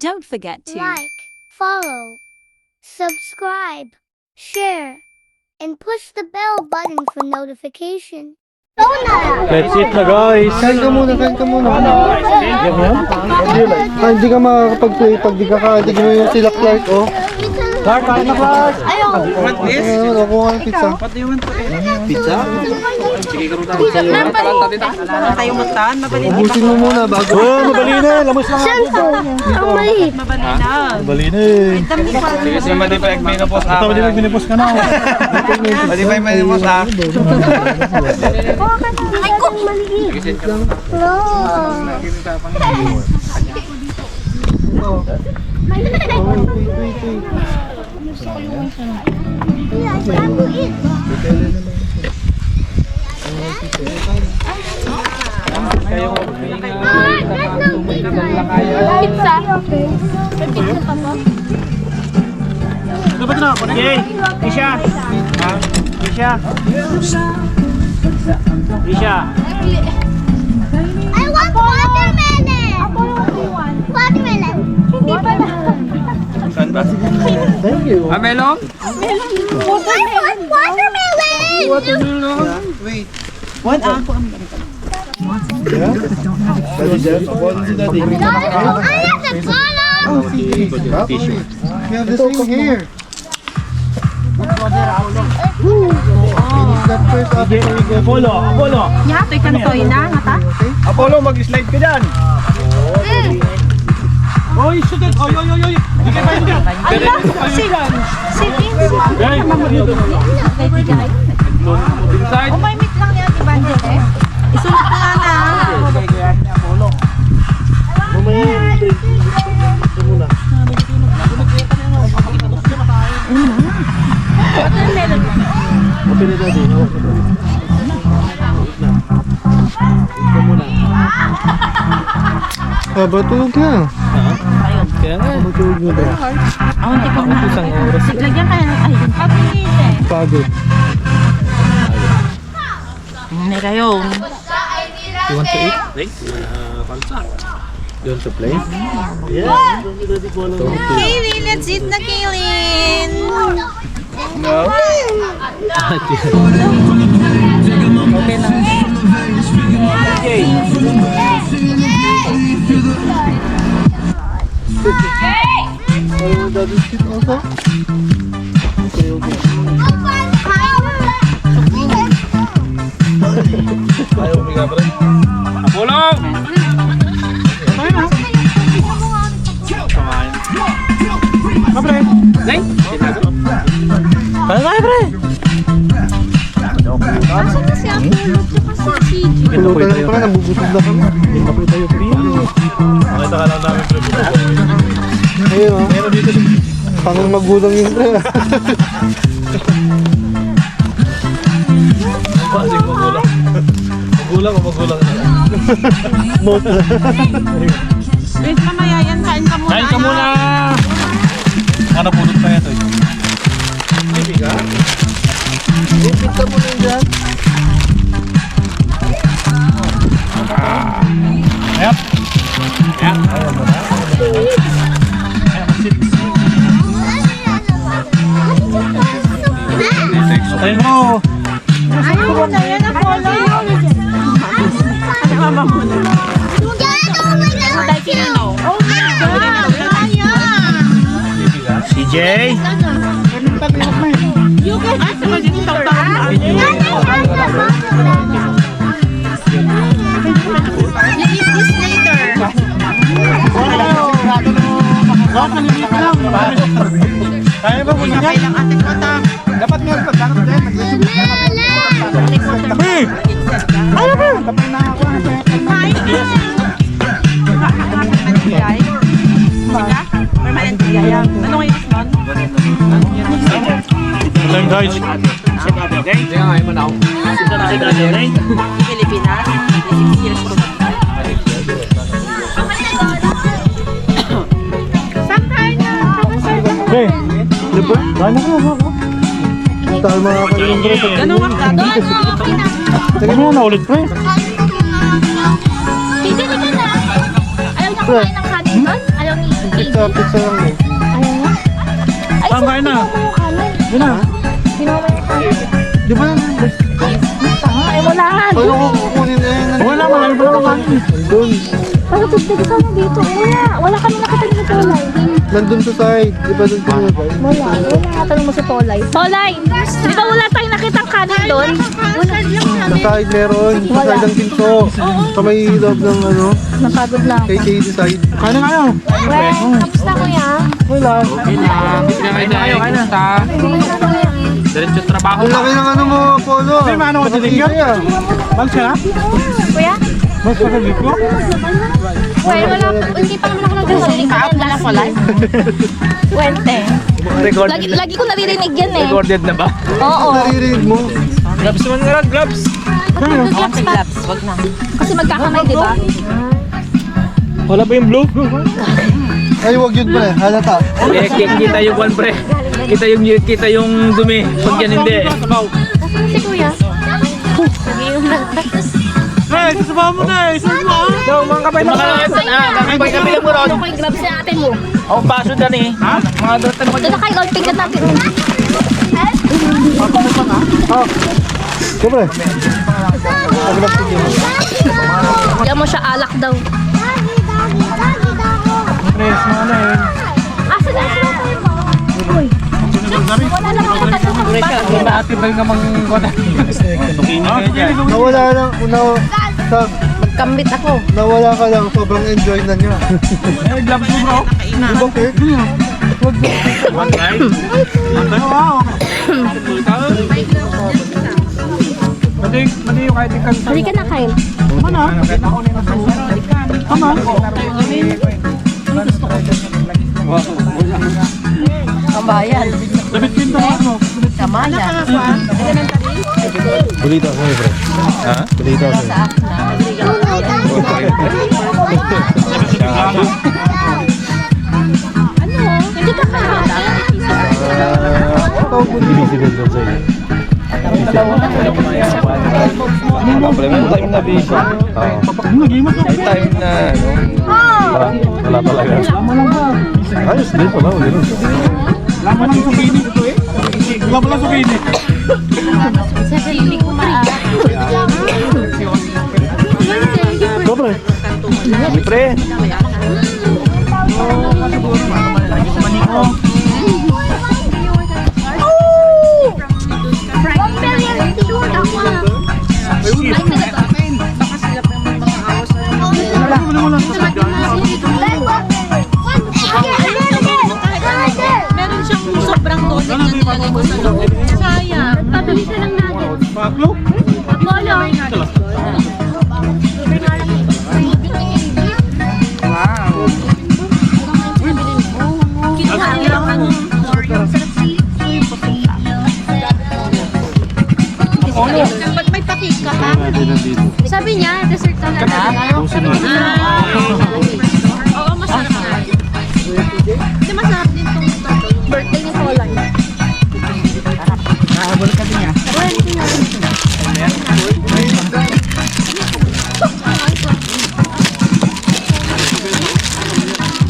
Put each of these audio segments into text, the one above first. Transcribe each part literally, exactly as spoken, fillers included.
Don't forget to like, follow, subscribe, share, and push the bell button for notification. Let's eat na, guys. Kain ka muna, kain ka muna. Yan? Ah, hindi ka makakapag-play pag di ka kain. Tignan mo yung sila Clark, oh. Clark, kain na, Clark. Ayaw. What is? Ano, kuha ng pizza. Pizza? Tayo mo tan, mabali. Ubusin mo muna bago. Oh, mabali na. Lamos lang. Saan to? Ang maliit. Mabali na. Mabali na eh. Sige, sige, madi pa, menopause. Ito, madi pa, menopause ka na. Madi pa, menopause, ah. Ay, ko! Maliit. Sige, sige. Wait lang. Hello. Wait, wait, wait, wait. Pizza. May pizza pa ba? Dapat na ako na. Yay! Isha! Ha? Isha! Isha! I want watermelon! Watermelon! Hindi pa na. Saan ba? Thank you. Ah, melon? Watermelon! Watermelon! Wait. One apple. Yeah? Daddy Jeff, ako si Daddy. No, I have the color! Oh, sige. Apple. We have the same hair. Finish that first apple before we go. Apollo, Apollo. Nya, toy kan toy na, ngata? Apollo, mag-slide ka dyan. Mm. Oy, shoot it. Oy, oy, oy, oy. Ala, si, si Vince. Guys, inside. Umay, meet lang yan, Evangelist. Isulot na nga na. Mamaya, ito muna. Watermelon. Open it, Daddy. Hawak ko to. Ikaw muna. Haba, tulog na. Ha? Kaya nga. Haba, tulog na ba? Awan, ikaw na. Isang oras. Lagyan ka na. Ay, pagod. Hindi kayo. You want to eat? Wait, uh, kansa. You want to play? Yeah. Kaylin, let's eat na, Kaylin. No. Okay na. Okay. Ayaw, daddy, sit also. Okay, okay. Ayaw, umiga, pre. Apollo! Samahan. Ah, pre. Nay? Ano tayo, pre? Asan na si Apollo? Tsaka si C J? Ito po tayo, pre. Nabubusog na kami. Ito po tayo, pre. Nakita ka lang namin, pre. Ayun, oh. Meron dito. Pang magulang yun, pre. Ang klaseng magulang. Magulang o magulang na? Both. Wait, mamaya yan. Kain ka muna. Kain ka muna. Ano, pulot pa yan, eh? Ay, di ka? Ipit ka muna dyan. Yep. Yep. Ayaw mo na. Ayaw mo, sit. Ayun mo. Ano na yan, Apollo? Ano ba muna? C J? You can. Ah, sa magiging tawtawin na. You eat this later. Kaya ba po niya? Kailang ating mata. Dapat meron pa, dapat meron. Hey! Ano ba? Hi! Permanent B I? Sila? Permanent B I yan. Ano ngayon, Isnon? Time, guys. Pilipinas, six years old. Hey, di ba? Ano ka na ba? Tayo mga kaibigan ko. Ganun nga, ganun. Sige mo na ulit, pre. Hindi ko na. Ayaw na kumain ng kanin doon. Ayaw Pizza, pizza lang eh. Ayaw niya? Ay, Ah, so, kain na. Ginawa mo yung kanin. Yun na. Ginawa mo yung kanin. Di ba? Tanga, eh, wala nga. Paano ko kukunin eh? Wala, marami pa naman kanin eh. Doon. Para tignan sana dito. Wala. Wala kami nakita ni Tolay. Nandun sa side. Di ba doon pinagay? Wala. Wala nga tanong mo si Tolay. Tolay! Di ba wala tayong nakitang kanin doon? Sa side meron. Sa Wala. Side ng ginto. Sa may loob ng ano, Napagod na ako. K K D side. Kain na kayo. Well, kamusta, kuya? Wala. Okay na. Kain na kayo, kain na. Kumusta? Diretso trabaho. Ang laki ng ano mo, Polo. May mano ka Ang dinig yun? Kaya. Bags ka na? Kuya? Bags ka sa jeep ko? Well, wala. Hindi pa naman ako nagsasalita. Kaap na lang pala. Kwente. Record. Lagi, lagi ko naririnig yan eh. Recorded na ba? Oo. Naririnig mo? Gloves mo na lang, gloves. Gloves, gloves. Wag na. Kasi magkakamay, di ba? Wala ba yung blue? Ay, wag yun, pre. Halata. Eh, ki-, kita yung kwan, pre. Kita yung, kita yung dumi. Pag yan, hindi. Asan si Kuya? Nag-iinom na. Eh, sasabaw mo na eh. Sabaw mo, ah. Daw, mga kapay na. Mga kapay, kapay lang mo ron. Ano ko yung gloves sa ate mo? Ang baso dyan eh. Ha? Mga doon tayo. Dito kayo, golping ka natin. Oh. Siyempre. Diyan mo siya alak daw. Siyempre, sa mga na yun. Asa na sila? Uy. Wala na mga tatlo. Ate Bel nga mang kota. Nawala lang, una, sa Kambit ako. Nawala ka lang, sobrang enjoy na niya. Eh, gloves mo, bro. Di ba, Kurt? One time? One time, wow. Mali, mali yung kahit ikan. Halika na, Kyle. Mana? Tama. Kabayan. David Pinto, ano? Kabayan. Balita ko, pre. Ha? Balita ko. Ano? Hindi ka kakain? Busy din daw sa'yo. Time na busy. Oo. May time na, ano? Wala, wala talaga. Ayos din pala, ganun. Wala mo lang zucchini. Wala mo lang zucchini. Sa feeling ko maaari. Go, pre. Pre. Meron siyang sobrang donut na nilagay ko sa loob. Sayang. Pabili siya ng nuggets. Maklo? Apollo. Wow. Kinuha nila ang Oreo. Pag may pakik ka, ha? Sabi niya, dessert ka na. Pusin mo. Ah. Oo, masarap na. Kasi masarap din tong birthday ni Polan. Nahabol ka din niya.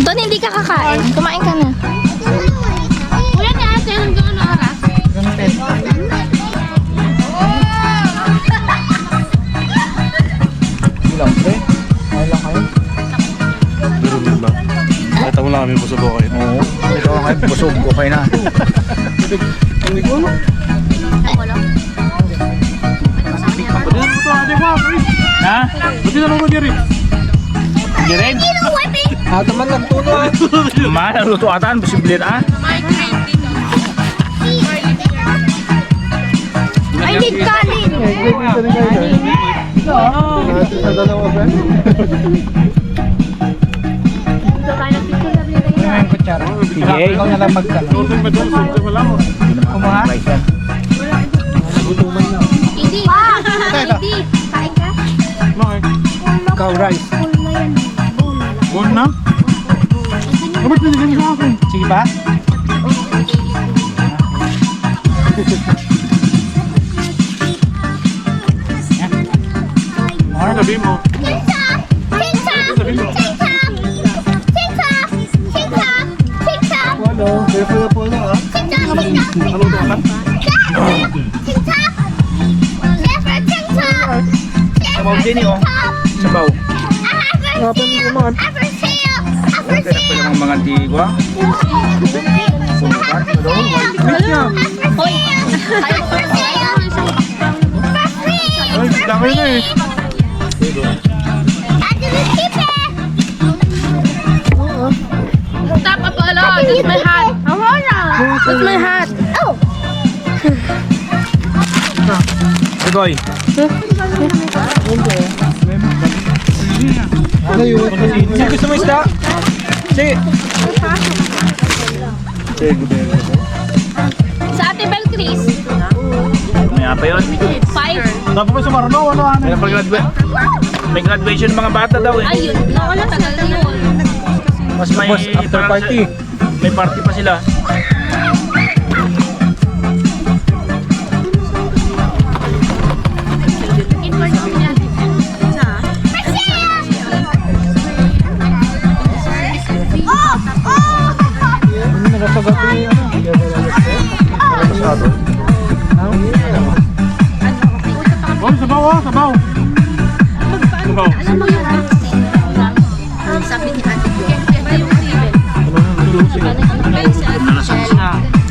Don, hindi ka kakain. Kumain ka na. Kuya ni ate, hanggang ano oras? Hanggang ten. Ilang, pre? Ay lang kayo? Pero di ba? Nakita mo lang kami busog, okay na. Oo. Nakita mo lang kami busog, okay na. Hindi ko, ano? Pwede na ito, ate, ba? Ha? Pwede na ito, Jerry. Jerry? Ato man nagtuno, ah. Mahal ang luto atan, posible na, ah. I need kanin. Sa dalawa, friend. Sige. Ikaw na lang magkano. Kumuha? Hindi. Hindi. Kain ka? Ikaw, rice. Bone na? Ano ba't binigyan mo sa akin? Sige pa? Ano sabi mo? Sabi mo. Tita! Tita! Tita! Tita! Polo-polo, ah. Sabaw din, eh, oh. Sabaw. Ayan, pwede ka mangan. Pwede ka mangan, di ba? Hoy! Ay, dami na, eh. Stop, Apollo! That's my hat! Aurora! That's my hat! Oh! Agoy. Ano yun? Sino gusto mo isda? Sige. Sa Ate Bel, Chris. May apa yun? Five. Tapos sa Marno, ano, ano? May pag-graduate. May graduation mga bata daw, eh. Ayun. Wala, tagal na yun. Mas may Mas after party. May party pa sila. Oh, sabaw, oh, sabaw. Sabaw. Sabi ni Ate Gwen, pwede yung seven.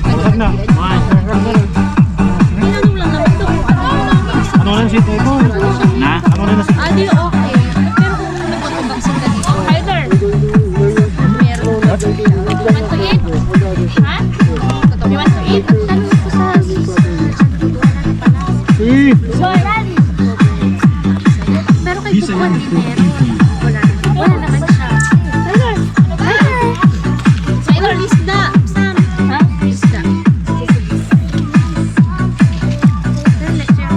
Ano na? Ano lang si Tito? Na? Ano na si Adi, okay. Pero kung nagpapabaksin ka dito. Hi, sir. Meron ka. You want to eat? Ha? You want to eat? Tanong ko sa sis. Uy! Pero kay Kukuan, di meron. Wala naman. Wala naman siya. Sailor! Sailor, isda! Sam! Ha? Isda. Dali, Sam.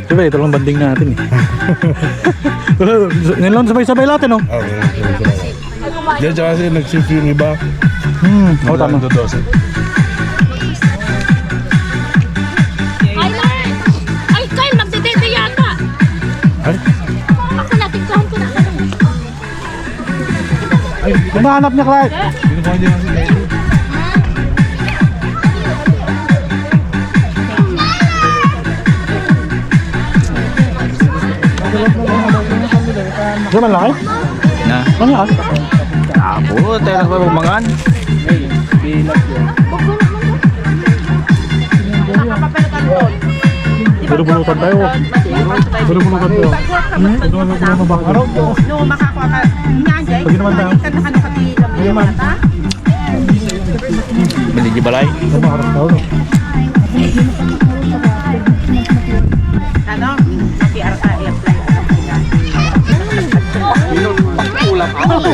Siyempre, ito lang banding natin eh. Wala, ngayon lang sabay-sabay lahat, eh, no? Oo, ngayon lang sabay-sabay. Diyan, tsaka kasi nag-shift yung iba. Hmm, oo, tama. Alas dose. Ay, Lord! Ay, Kyle, magdedede yata! Ay? Ako na, tingnan ko na. Ay, hinahanap niya, Clyde. Di man lang, eh? Na? Ano yan? Abo, tayo na ba mangan? Bulu-bulutan tayo. Bulu-bulutan tayo. Hmm? Ito na, ito na, bakit? No, makakuha ka. Nga, Jay, pag naman tayo. Nakita na ka nakatilam. Hindi man. Bili di balay. Ano, harap tayo, no? Ano? Happy R K F. Ulam. I'm on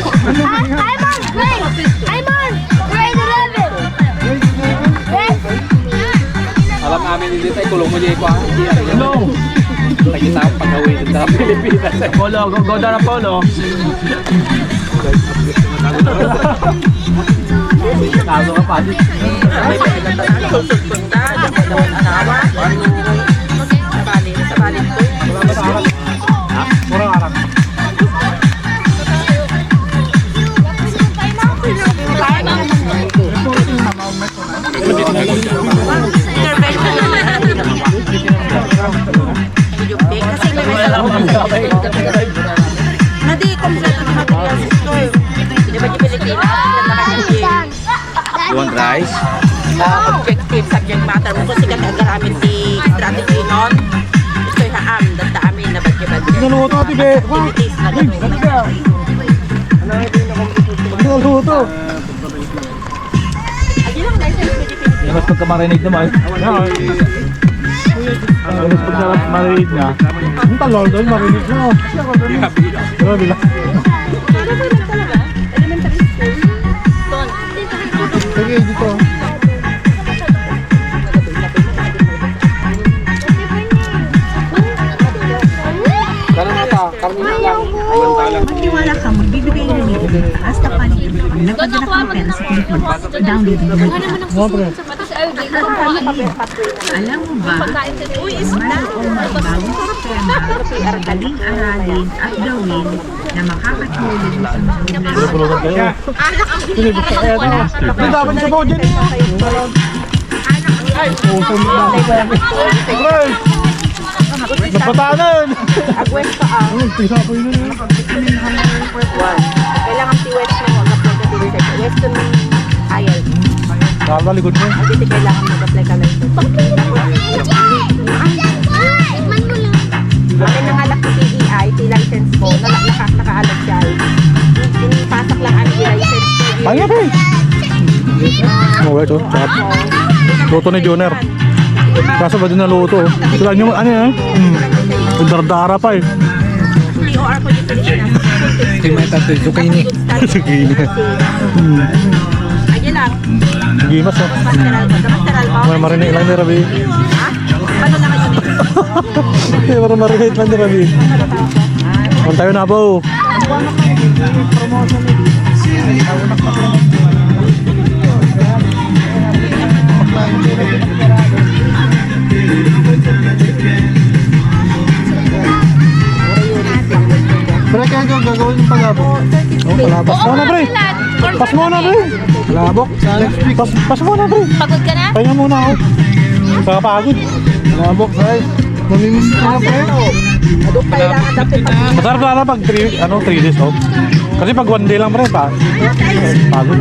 grade. I'm on grade eleven. Yes. Alam namin hindi tayo, kulong mo, Jay, pa. No. Lagi sa pag-uwi sa Pilipinas. Polo, go, go down na Polo. Tago ka pa. Sabali, sabali. Mura harap. Kasi may may sarap. Nadi, kompleto di materials ito eh. Di ba di Pilipinas? You want rice? Ah, objective subject matter mo kasi kami agaramid ti strategy nun. Gusto yung haam, danta amin na badge-badge. Naluto, ate, be. Activities na gano'n. Naluto. Mas pagkamarinate naman. Mas pagkamarinate na. Ang talol doon, marinate na. Grabe lang. Sige, dito. Karne na ta, karne na lang. Maniwala ka, magbibigay ng taas na paningin ang nagpadala ng pera sa Pilipinas. Download mo na. Alam mo ba, mayroong bagong sistema na madaling aralin at gawin na makakatulong sa mga problema. Ang dapat sa bawal dyan. Ay, oh, sa mga. Pre, napatanan. Agwes pa, ah. Ay, tisa ko yun, eh. One. Kailangan si West mo, mag-apply ka dito sa Western Isles. Kala likod mo. Ang dito kailangan mag-apply ka lang dito. Akin na nga lang si P E I, si license ko, naka-, naka-, naka-alag siya. Inipasak lang ang license ko. Ano, pre? Oh, wait, oh. Sarap. Luto ni Junior. Kaso ba din naluto? Sila nyo, ano yan? Hmm. Dardara pa eh. T O R ko dito siya. Kay may tatlo, zucchini. Zucchini. Hmm. Ayan lang. Sige, mas, oh. Pasteral ko. Pasteral ko. May marinate lang ni Rabi. Ha? Paano na kayo? May marinate lang ni Rabi. Ang tayo na po. Pre, kaya ka gagawin yung palabok? Oh, palabok. Oo, muna, pre. Pas muna, pre. Palabok? Next week. Pas, pas muna, pre. Pagod ka na? Pahinga muna ako. Kakapagod. Palabok, guys. Mamimiss ko na, pre. Ano kailangan natin pag- Masarap sana pag three, ano, three days off. Kasi pag one day lang, pre, pa. Pagod.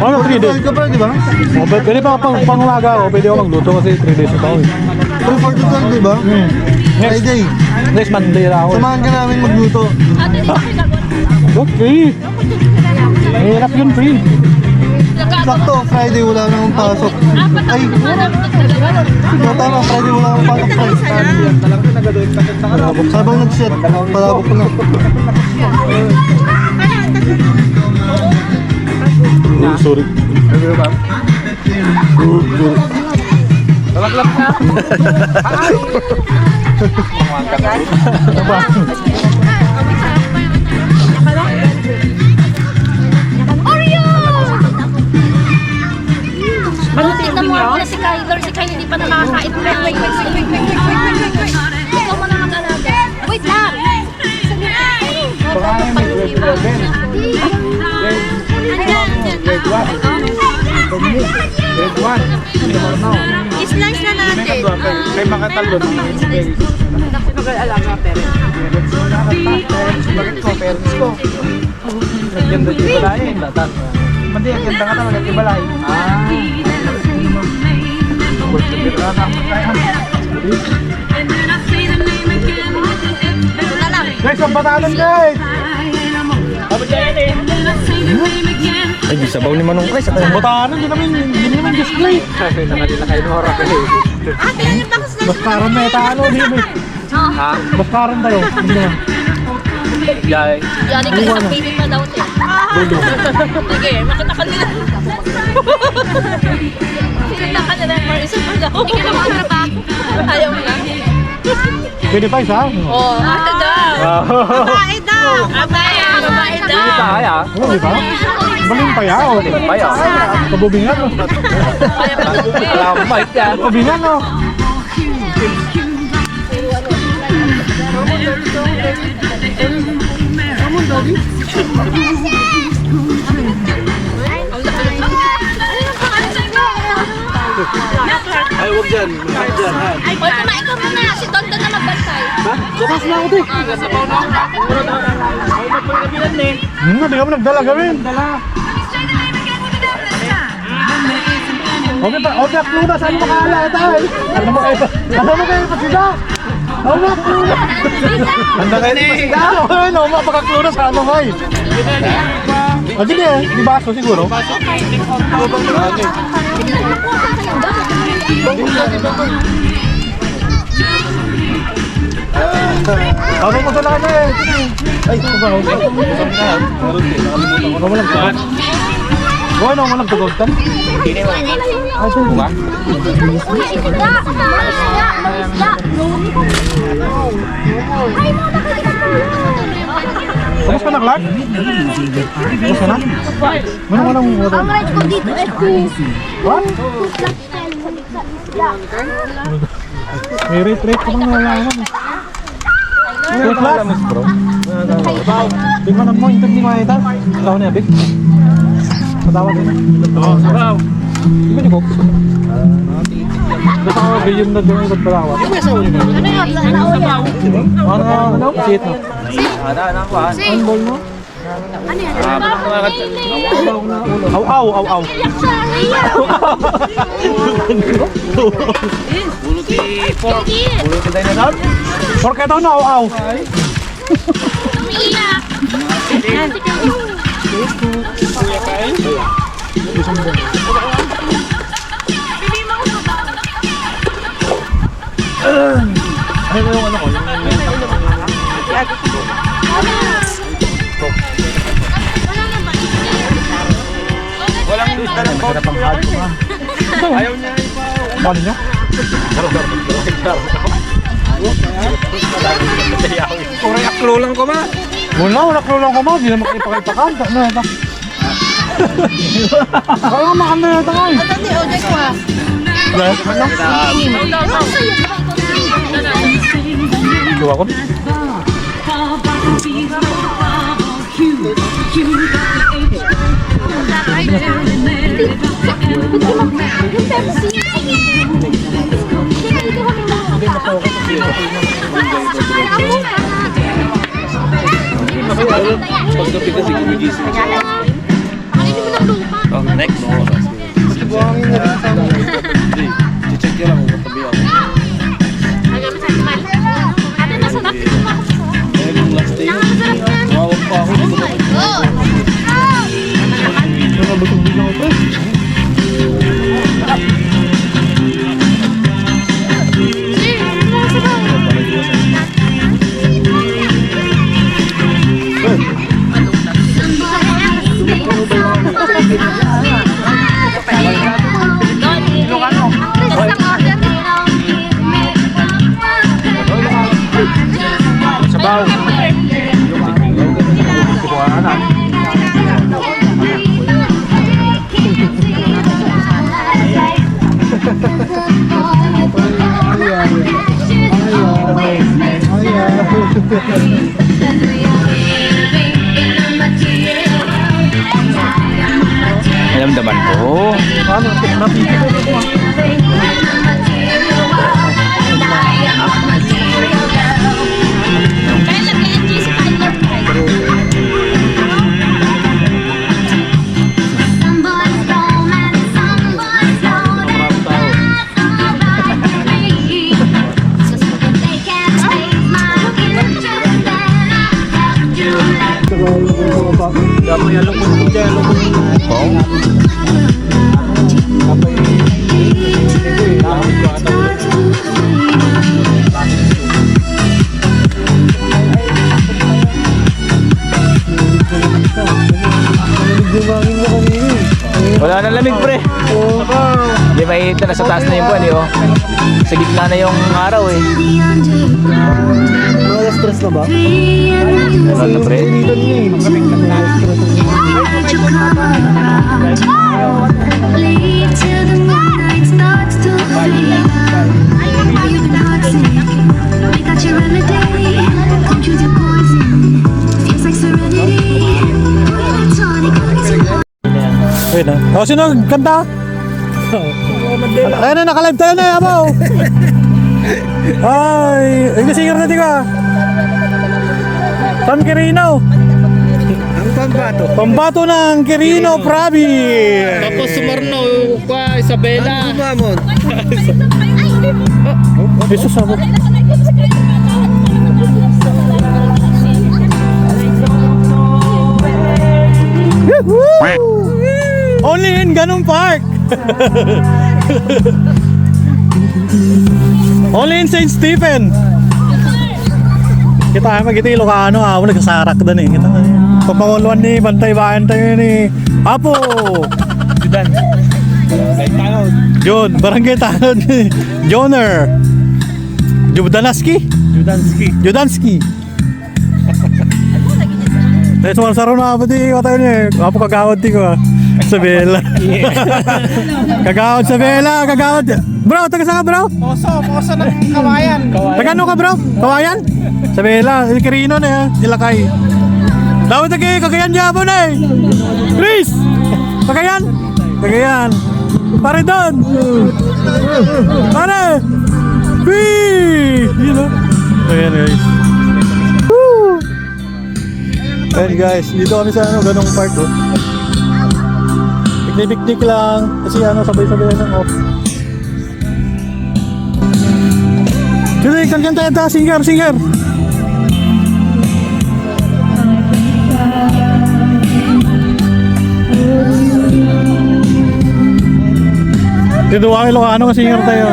Ano, three days? Ka pa, di ba? O, pwede, pwede pa pang, pangulaga ako, pwede ako magluto kasi three days off ako eh. Pero for the twelve, di ba? Hmm. Next, Friday. Next Monday lang ako eh. Samahan ka namin magluto. Okay. Mahirap yun, pre. Sakto, Friday, wala namang pasok. Ay, no, tama, Friday, wala namang pasok, pre. Habang nag-set, palabok na. Uy, sorry. Talaglap na. Ano ba? Oreo! Ano, tingnan mo ako na si Kyler. Si Kyler hindi pa nakakain. Wait, wait, wait, wait, wait, wait, wait, wait, wait, wait, wait. Ikaw mo na mag-alaga. Wait lang. Baka yung may grade eleven. Grade, grade one. Grade one. Slice na natin. Kay makatalon. Mag-alaga, pero. Bakit ko, parents ko? Ang ganda di balay. Madi, ang ganda nga talaga di balay. Ah. Guys, ang batalan, guys! Ay, di sabaw ni Manong Chris. Ang batalan, di naman, di naman display. Ay, nakadila kayo, Nora. Ate, ano ba? Mas parang may talo, di ba? Ha? Mas parang tayo. Hindi na. Yay. Yari ka, isang baby pa daw siya. Sige, makita ka nila. Makita ka nila, Mar, isa pa daw. Hindi ka na makatrabaho. Ayaw mo na. Pwede pa isa? Oo, ate daw. Ah. Babae daw. Babae daw. Pwede pa, ay, ah. Oo, di ba? Baling pa yan, oh. Baling pa yan. Pabubingan, oh. Kaya pabubingan. Alam mo, Mike, yan. Pabubingan, oh. Ay, huwag dyan. Huwag dyan, ha? Hoy, kumain ka muna. Si Tonton na magbantay. Ha? Labas na ako, te. Hmm, hindi kami nagdala gawin. Dala. Okay pa, okay, aklo na, saan mo kaala, ito, ay? Ano mo kayo? Ano mo kayo, pagkita? Ano mo, aklo na? Ano kayo, pagkita? Ano, ano, mapagaklo na, saan mo kayo? Agi di, eh, di baso siguro? Ano mo sa lana, eh? Ay, ito ba? Ano mo lang? Ano mo lang? Tugod ka? Hindi mo. Ay, ito. Uy, isda! Isda! Isda! Ay, mga nakakita ko. Tapos pa Clark? Gusto na? Ano, ano, ano? Ang rate ko dito is two. What? May rate, rate ka bang nalalaman? Two plus? Bro. Tingnan mo, hindi ko makita. Tao niya, Big. Patawag yun. Oo, sabaw. Di ba ni Coke? Basta ako, billion na doon, ipagpalawan. Ano yun? Ano yun? Ano, ano, ano? Ano, ano, kuan? Ang ball mo? Ano yan? Aw, aw, aw, aw. Ulo ti pork. Ulo ti dinosaur. Pork ito, no? Aw, aw. Umiiyak. Ano yung ano ko? Yung Walang isda ng Masarap ang hot, ha? Ayaw niya ipa- Ano niya? Puro aklo lang ko, ma. Wala, wala aklo lang ko, ma. Di na makipakaipakan. Ano na ito? Kaya makanda na ito, ay. Ito ni Ojek, ma. Wala. Ano? Inim. Gawa ko. Pagkapi kasi gumigising siya. Oh, next. Sige, buhangin na rin sa amin. Hindi. Check niya lang kung matabi ako. Ate, masarap. Ayun yung last day. Nakakasarap yan. Tumawag pa ako. Oh my God. Ano, busog din ako, pre. Sabaw. Alam naman ko. Ano? Napili ko ito, ah. Wala na lamig, pre. Oo. Di ba, ito, nasa taas na yung buwan, eh, oh. Sa gitna na yung araw, eh. Mga alas tres na ba? Wala na, pre. Dito niya, eh. Mga alas tres na. Ayun na. O, sino ang kanta? Ayun na, naka-live tayo na, abaw. Ay, ay, singer na di ka. Tom Quirino. Ang pambato. Pambato ng Quirino, Province. Tapos sumarno, pa Isabela. Ang gumamon. Jesus, abo. Woohoo! Only in Ganun Park. Only in Saint Stephen. Kita, mag-iti Ilocano, ah, wala kasarak dan eh. Kita, eh. Pagpanguluan ni Bantay Bayan tayo ni Apo. Judan. Barangay Tanod. Jun, Barangay Tanod ni Joner. Judanaski? Judanski. Judanski. Dahil sumarsaro na ako di, watay niya eh. Apo kagawad ti ko ah. Sa Bella. Kagawad sa Bella, kagawad. Bro, taga saan ka, bro? Poso, Poso ng Kawayan. Taga ano ka, bro? Kawayan? Sa Bella, Ilquirino na yan, Ilakay. Dapat lagi, Cagayan Japon eh. Please! Cagayan? Cagayan. Pare Don! Pare! Wee! Yun o. Ayan guys. Woo! Ayan guys, dito kami sa ano, Ganong Park oh. Picnic-picnic lang. Kasi ano, sabay-sabay lang off. Sige, kantahan tayo, ta, singer, singer. Dito kami, Ilocano, singer tayo.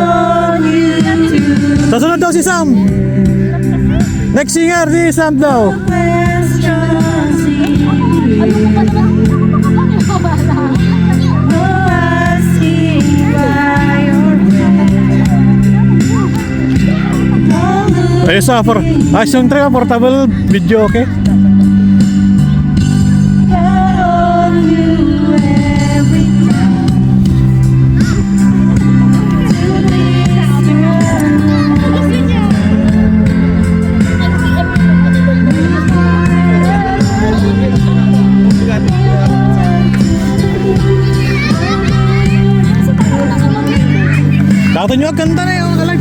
Sa sunod daw si Sam. Next singer, si Sam daw. Ayos ah, for, ayos yung trip, portable video, okay? Dato nyo, ganda na yung kalag.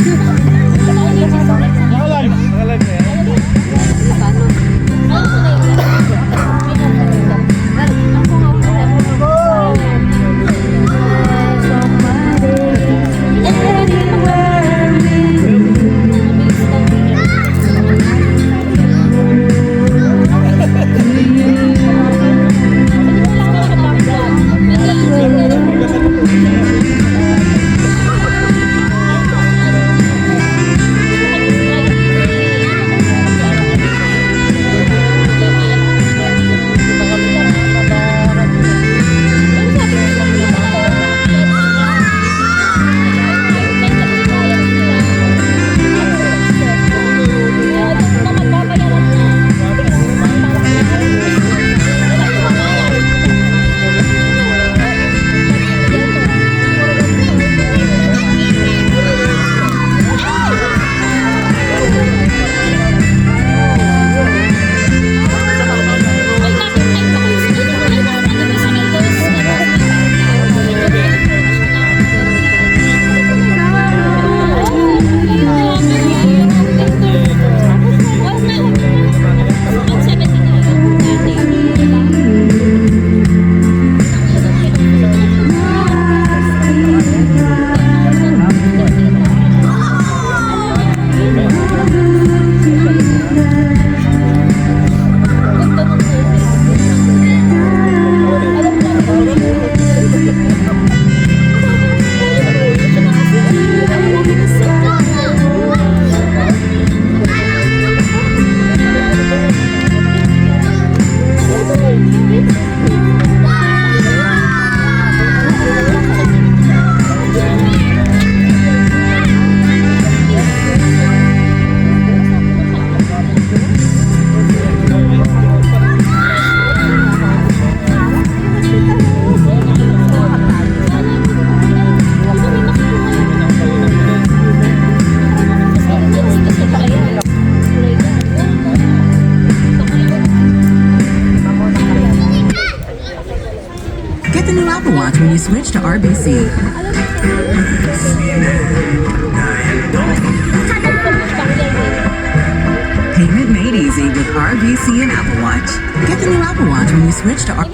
Get the new Apple Watch when you switch to R B C. Payment made easy with R B C and Apple Watch. Get the new Apple Watch when you switch to R-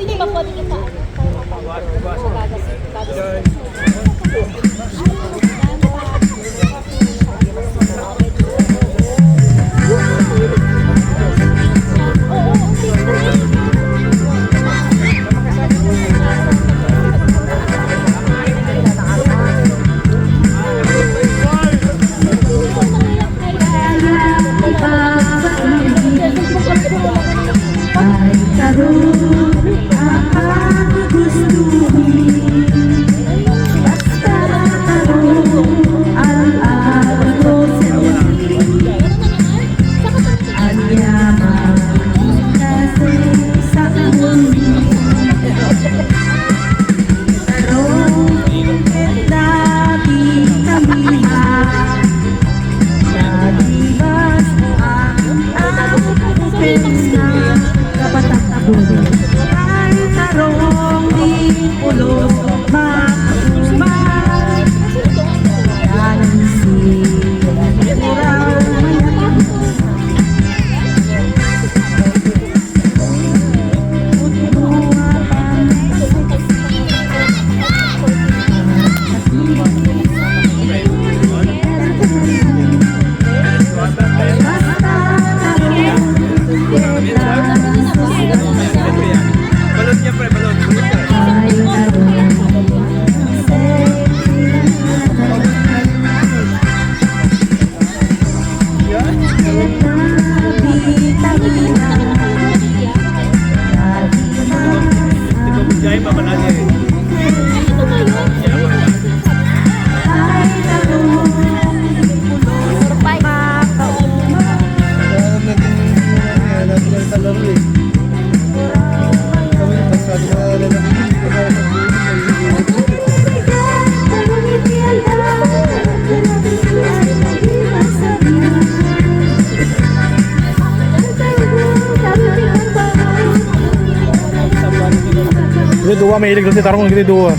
Iti dua, mahilig ti tarong iti dua.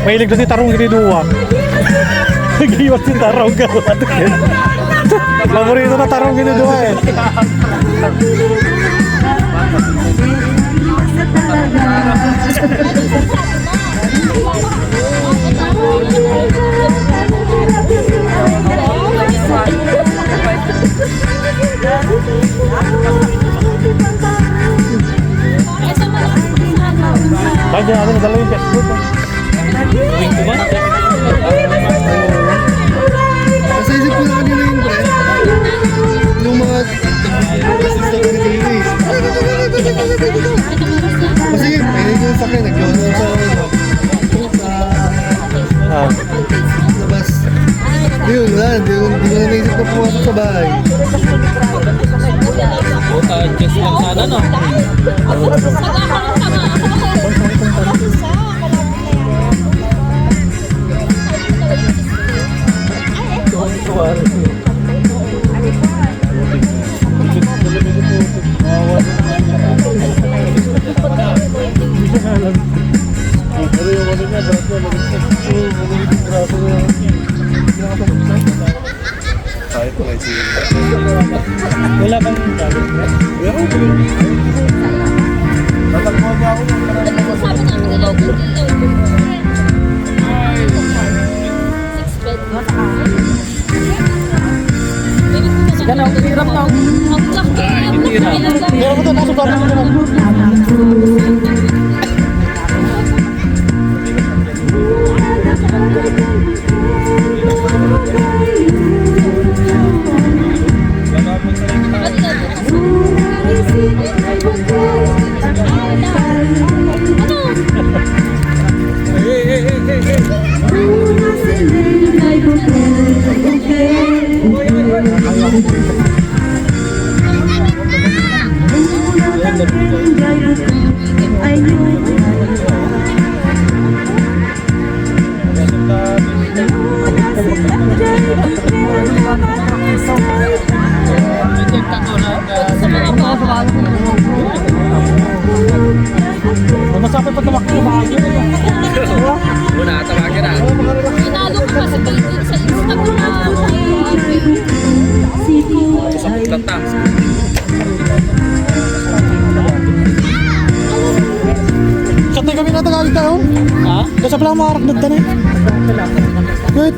Mahilig ti tarong iti dua. Nagiwas ti tarong. Paborito na tarong iti dua eh. Kaya ako nagdala yung Facebook. Nasa isip ko na kanina yun, pre. Yung mga kasi, pwede ko sa akin, nag-join ako sa, sa Ah. labas. Yun, wala. Di, di ko na naisip na pumasok sa bahay. Puta, Diyos lang sana, no? Wala bang gamit mo? Meron. Tatakbo niya ako ng Sabi namin nila, six bed. Sige na, hirap na. Ang laki, ang laki. Hirap na. Hirap na, nasa parang hirap. Masapit pa tumakbo sa bahay. Wala, tawagan na. Inalo ko kasi kayo dun sa Instagram. Tata. Sa tayo kami na taga ita, oh. Ha? Nasa pala mga arak nagtanay. Wait.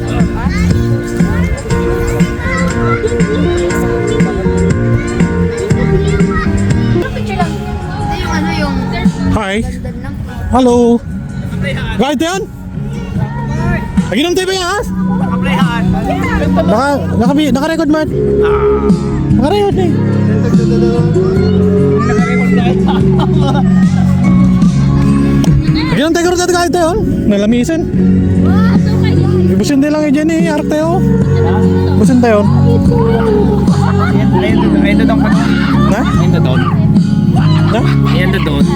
Hi. Hello. Guide yan? Aginom tayo ba yan, ha? Naka, naka, naka-record, Mark. Naka-record, eh. Aginom tayo, guide, guide, oh. Nalamisan. Ibusin tayo lang, eh, dyan, eh. Arak tayo, oh. Ibusin tayo. Ay, ito, ito, ito. Na? Ay, ito, ito. Ha? Ayan na doon.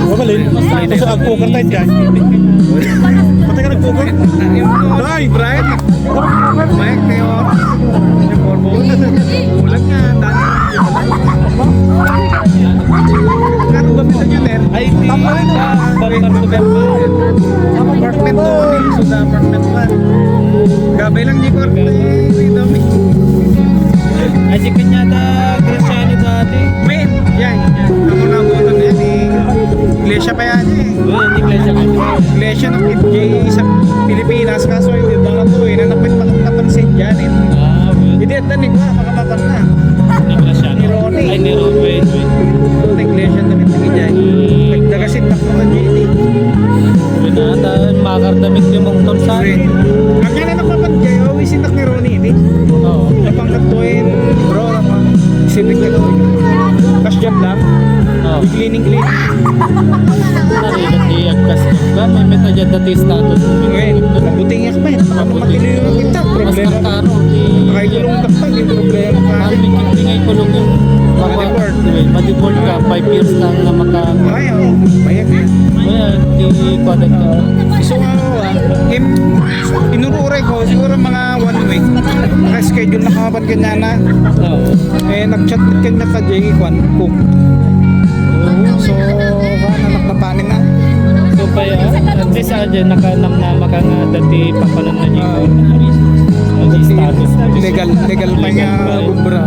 Mabalin. Kasi nag-poker tayo dyan. Pati ka nag-poker? Ay! Bright! Mike, Teo. Ulan nga. Ay, di. Bumper to bumper. Apartment two, so the apartment one. Gabay lang ni Kurt, eh, dami. Ay, si Piñata Graciano dati. Men, yan, yan. Ako na po ito, yan, eh. Iglesia pa yan, eh. Oh, hindi iglesia pa. Iglesia ng F J sa Pilipinas, kaso hindi ba ito, eh, nanapit makakapansin dyan, eh. Ah, well. Hindi, at ni Kurt, makapapan na. Ni Graciano. Ni Ronnie. Ay, ni Ronnie. Wait, wait. Ito, iglesia, tapit na dyan. Nagdagasin na ko ng J D. Wait, ata, makardamit yung mong tol sa akin. Wait. Ang yan, ano pa man, J O, isin ni Ronnie, ini. Oo. Napangkat ko in, bro, ano, sipit ka doon. Cash job lang. Oo. Cleaning, cleaning. Narigat di agkas ka. May meta dyan dati status mo. Ngayon, buting yak pa yun. Ano matili yung kita? Mas problema. Nakaro, di. Ay, gulong takpan yung problema. Ang may kipling ay kulong yung Madi-board. Madi-board ka, five years lang na maka- Ay, oo. Mayag yan. Kaya, di kuwanan ka. Gusto nga ako, ah. Im-, inururay ko, siguro mga one week. Naka-schedule na kapan kanya na. Oo. Eh, nag-chat kanya ka Jay Kwan Cook. So, wala na, nagpapanin na. So, pa, at least, ah, dyan, nakanamnama ka nga dati papanan na Jay Kwan. Ang status. Legal, legal pa nga gubra.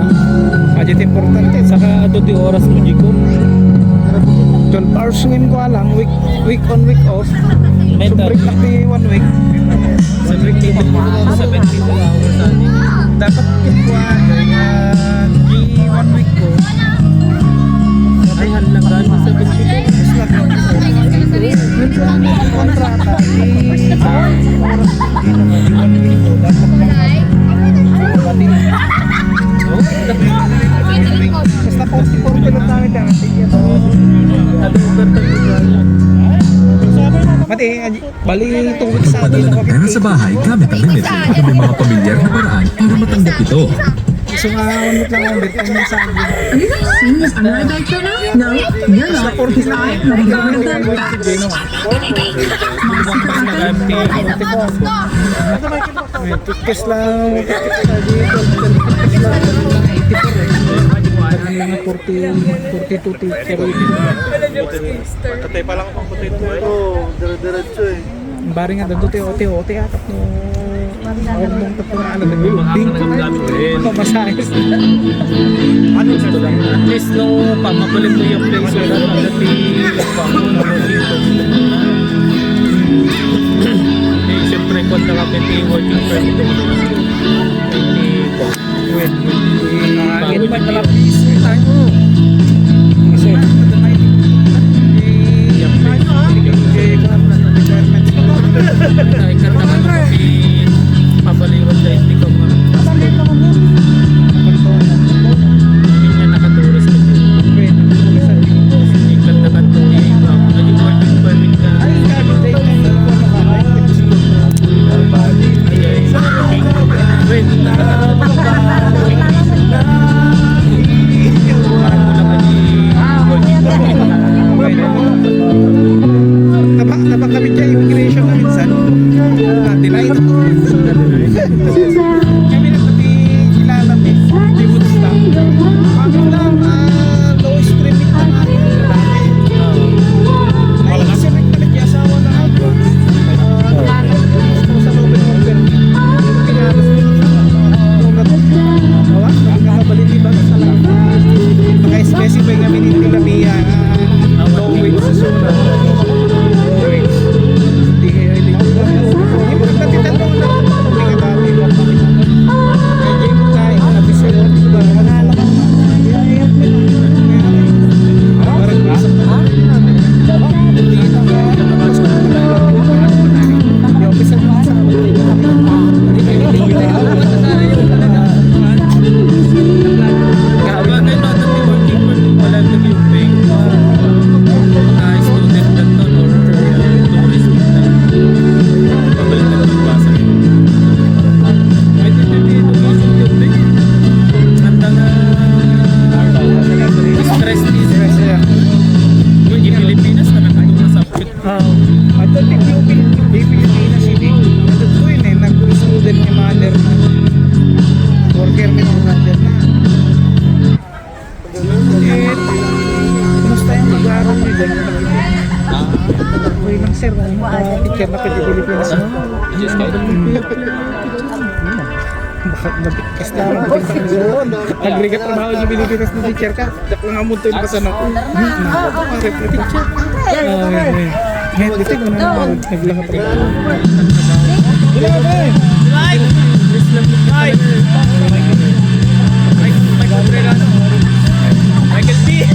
Ajit importante. Saka ato ti oras mo, Jiko. Twelve hours ngayon ko alang, week, week on, week off. May so, break lang ti one week. Seventy-two, seventy-two hours, ano? Dapat yung kuha, ah, di one week ko. Ay, halaga, seventy-two. Kontrata, eh, oras, hindi naman, di one week ko. Dapat mga, pati, Basta forty-four kilos namin kami. Mati, bali, two weeks sa atin. Magpadala ng pera sa bahay gamit ang Remitly. Ito may mga pamilyar na paraan para matanggap ito. Gusto nga, unod lang ang bet, ano sa akin? Are you guys seeing this under the picture now? No, you're not. Because I am not. Mas Cash lang. Mga forty, forty-two to forty-eight. Patay pa lang ako, patay to eh. Oo, dire-diretso eh. Bari nga, dito, te, ote, ote, atak mo. Ormong tapos na, ano, building. Pamasahe. Ano gusto lang? At least, no, pamabalik mo yung place, wala na, dati, pa, ano, dito. Eh, siyempre, kung nakapit yung working permit, eh, kung, ah, yun pa pala, please, tayo. Kasi, eh, ano, ah, eh, requirements ko. Ay, karta ka na, eh, pabaliwan tayo, hindi ka ma- Hindi nga nakaturos ka dyan. Wait, isa dito. Hindi ka nakaturos. Naging working permit ka. Ay, sabi tayo. Ay, ay. Wait. Sir, ang mga teacher na pwede Pilipinas, no? Baka mag-, basta mag-, nagrigat trabaho sa Pilipinas na teacher ka. Dak lang ang multo yung kasano. Teacher. Ah, may, may. May, may, may, may, naglakad ako. Michael P.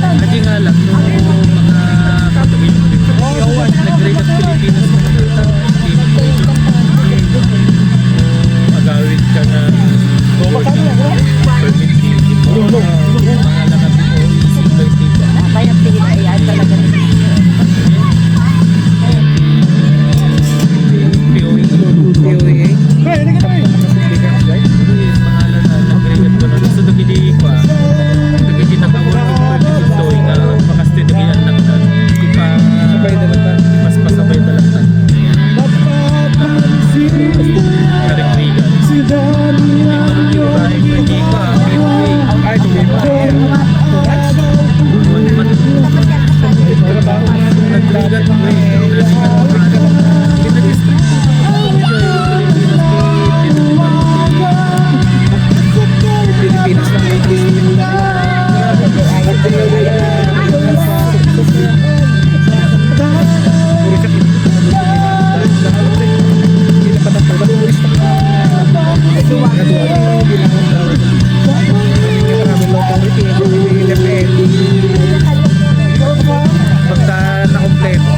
Adi nga lang, no, mga kapatid, nagre-, sa Pilipinas, agawid ka na permit, mga lakas mo, isip ka, isip ka. Bayad din, ay, ay, talaga. P O A. P O A. Pre, hindi ka, pre. Hindi, pangalan na, nag-create ko na. Gusto dagiti pa. Dagiti nakawan ng purpose ito, nga makasti dagiti anak na. Ipa-, sabay na lang. Ipaspasabay na lang. Karikrigan. Hindi pa, hindi pa. Ay, hindi pa. Trabaho. Naglagat mo eh. Pilipinas lang. Basta nakompleto.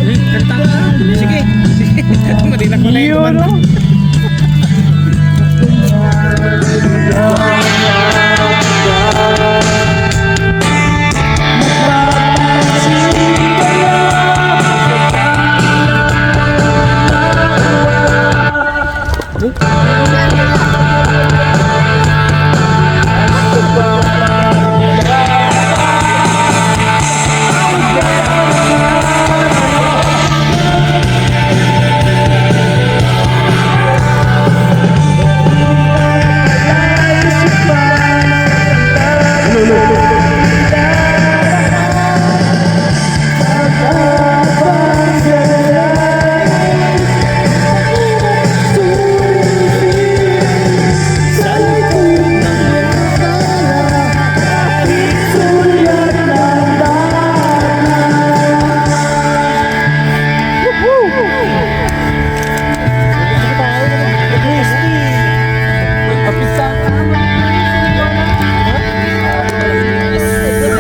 Eh, kanta ka. Sige, sige. Madinak ko na yung kumanta.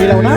Ilaw na?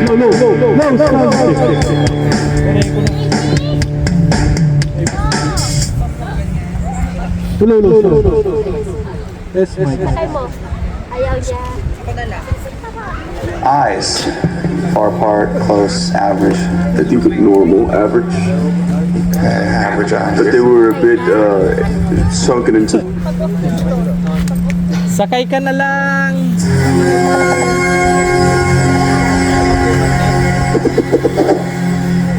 No, no, no, no, no, no. Tuloy, tuloy, tuloy. Yes, Mike. Sakay mo. Ayaw niya. Eyes far apart, close, average. I think normal, average. But they were a bit uh, sunken into. Sakay ka na lang.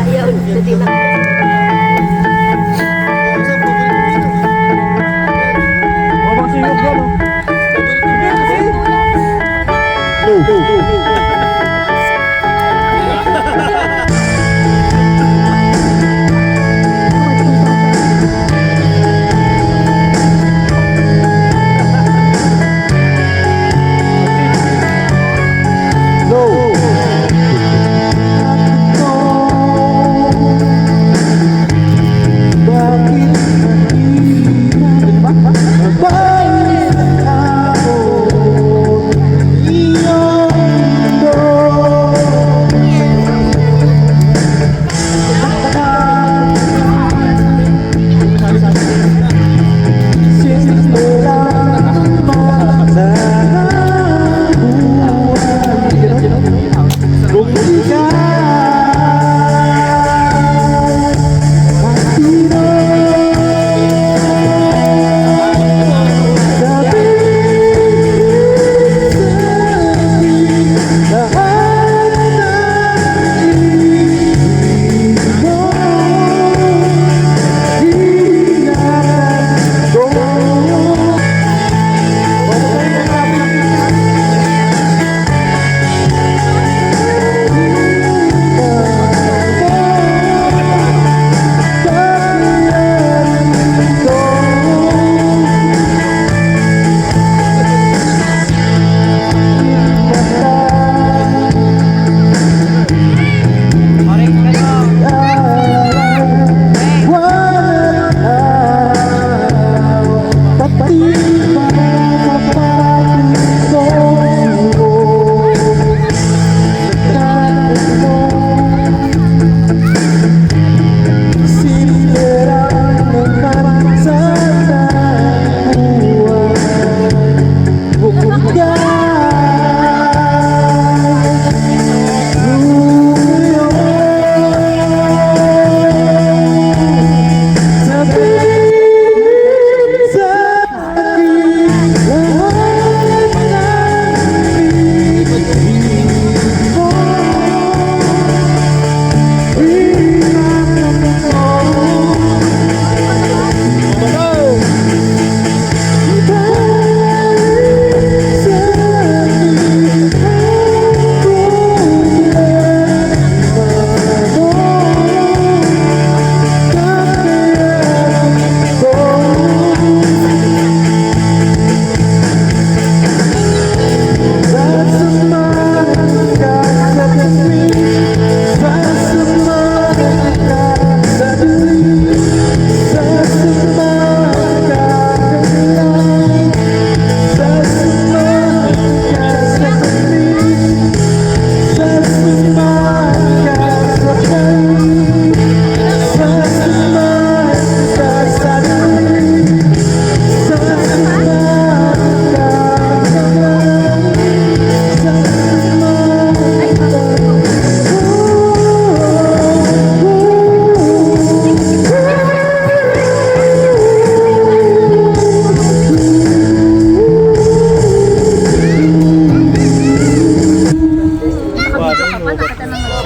Ayaw, dali na.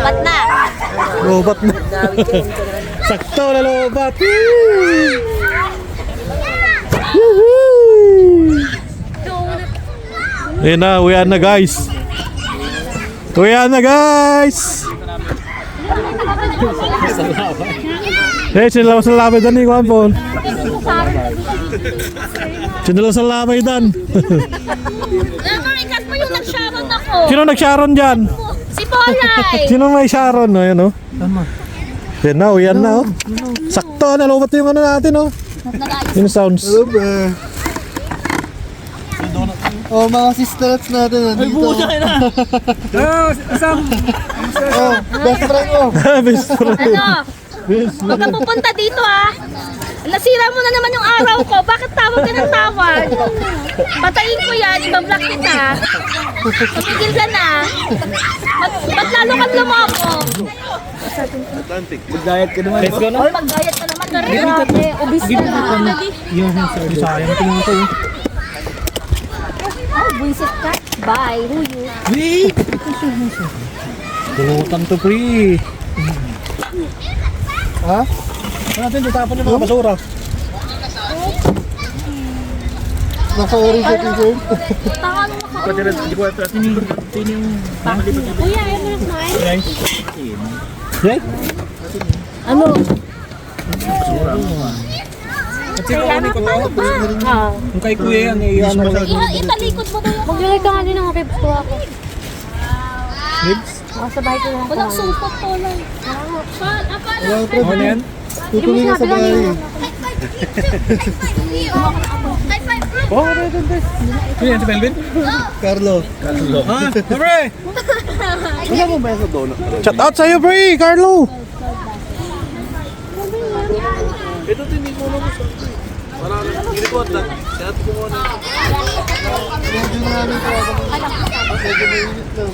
Lobat na. Lobat na. Sakto na lobat. Woohoo! Ayan na, uwian na, guys. Uwian na, guys. Eh, sino lang sa labay dyan, eh, kuwan po. Sino lang sa labay dyan. Ano, ikat mo yung nag-Sharon ako. Sino nag-Sharon dyan? Si Polay. Sino may Sharon? Ayan, oh. Yan na, uwian na, oh. Sakto, nalobat yung ano natin, oh. Yung sounds. Hello, bro. Oh, mga sisters natin nandito. Ay, buo siya na. Ano, isang Oh, best friend mo. Best friend. Ano? Huwag kang pupunta dito, ah. Nasira mo na naman yung araw ko. Bakit tawag ka ng tawag? Patayin ko yan. Ibablock kita. Tumigil ka na. Ba't, ba't lalo kang lumobo? Mag-diet ka naman. Let's go na. Oy, mag-diet ka naman. Grabe, obese ka na. Yung sir. Sayang ito nga ito. Oh, buwisit ka. Bye. Who you? Wait! Pulutan to, pre. Ha? Ano natin, tatapan yung mga basura. Nasa orange sa t-shirt. Tama mo ako. Pati rin, hindi ko ito. Sino yung, sino yung, ha? Kuya, ayaw mo na kumain? Rice. Rice? Ano? At sino ang kumain? Ah. Ang kay kuya yan, eh, ano ko lang. Iha-, italikod mo daw yung Maglagay ka nga din ng ribs ko ako. Ribs? Makasabay ko lang. Walang supot ko lang. Ano yan? Tutuloy na sa bahay. Oh, ano yan, Melvin? Carlo. Carlo. Ah, pre! Wala mo ba sa donut? Shout out sa'yo, pre! Carlo! Ito, tinigo na mo sa Para lang, hindi ko lang. Kaya ko muna. Medyo marami ko ako. Medyo mainit na.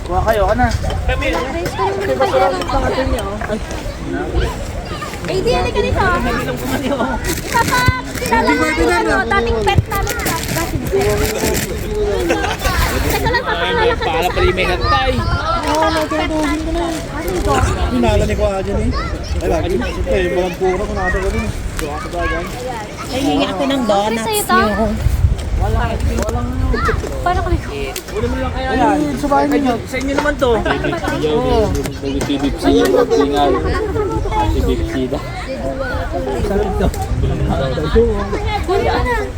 Kuha kayo, ka na. Eh, di, halika dito. Isa pa, kilala mo yung ano, dating pet namin. Teka lang, papakilala ka sa akin. Para pala yung may hantay. Oo, nagkakatuhin ko na. Hinala ni Kuya Ajan eh. Ay, lagi. Siyempre, balang puro ko na ata ganun. Ay, hingi ako ng donuts niyo. Para ko Ay, sa bahay ninyo. Sa inyo naman to. Oo. Si Bipsi, si Bipsi nga. Si Bipsi da.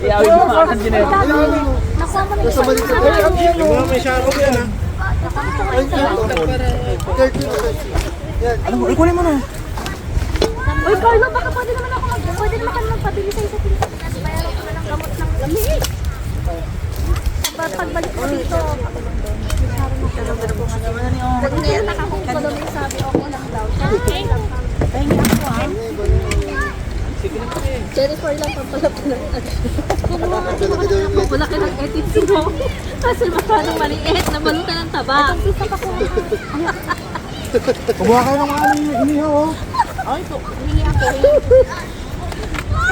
Iyawi mo akan din eh. Nasa balik sa bahay. Yung mga may shadow yan, ha? Ay, ito. Thirty rupees. Yan. Ano mo? Ikunin mo na. Uy, Carlo, baka pwede naman ako mag-, pwede naman kami magpabili sa isa't isa. Bayaran ko na ng gamot ng lamig. Pag-, pagbalik ko dito, nagtiyak ako kung ano may sabi, okay lang daw. Pahingi ako, ah. Jennifer lang, pampalap ko lang. Wala ka ng edit mo. Kasi masyadong maliit, nabalutan ng taba. Kumuha kayo ng ano, inihaw, oh. Ay, ito.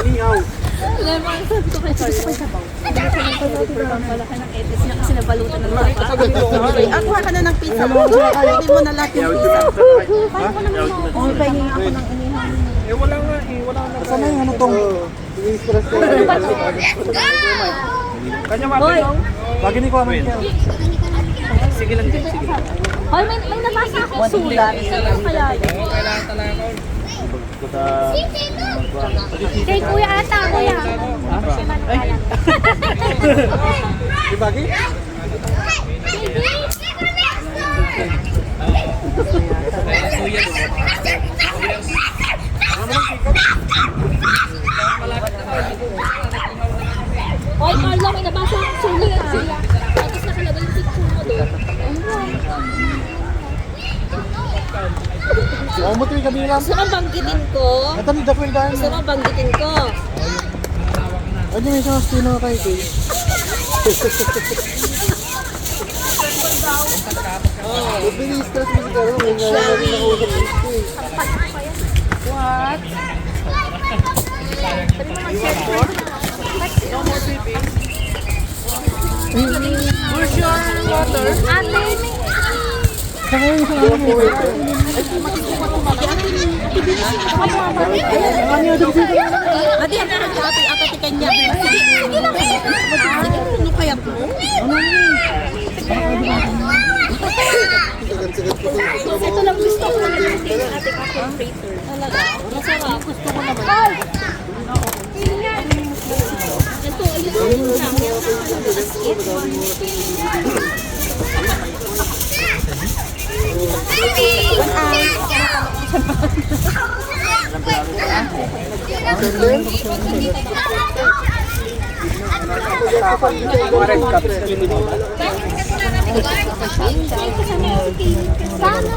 Inihaw. Alam mo, ang sabi ko kay Carlo, malaki ng edit niya kasi nabalutan ng taba. Ah, kuha ka na ng pizza. Pwede mo na lahat yung pizza. Kuha ko naman mo. Oh, pahingi ako ng inihaw. Eh, wala nga eh, wala nga. Saan na yung ano tong Kanya Hoy! Lagi ni Kuya Mike. Sige lang, sige lang. Hoy, may, may nabasa akong sulat. Ano kaya yun? Kay Kuya ata, Kuya. Ay. Di ba, Gi? Hoy, Carlo, may nabasa akong sulat sa'yo. Tapos nakalagay yung picture mo doon. Ang buti kami lang. Gusto mo banggitin ko? Ito ni Daphne dahil. Gusto mo banggitin ko? Ano yung isang sino kay Kay? Mabilis, tas mas gano'n, may nga naman nakausap dito eh. What? Where's your water? Ate, may Ate, ano ka, ate, ate, kanya. Ano kaya po? Ito lang gusto ko na lang din, ate, ate, flavor. Talaga? Masarap. Gusto ko naman. Ito, ito, ito, ito. Sana.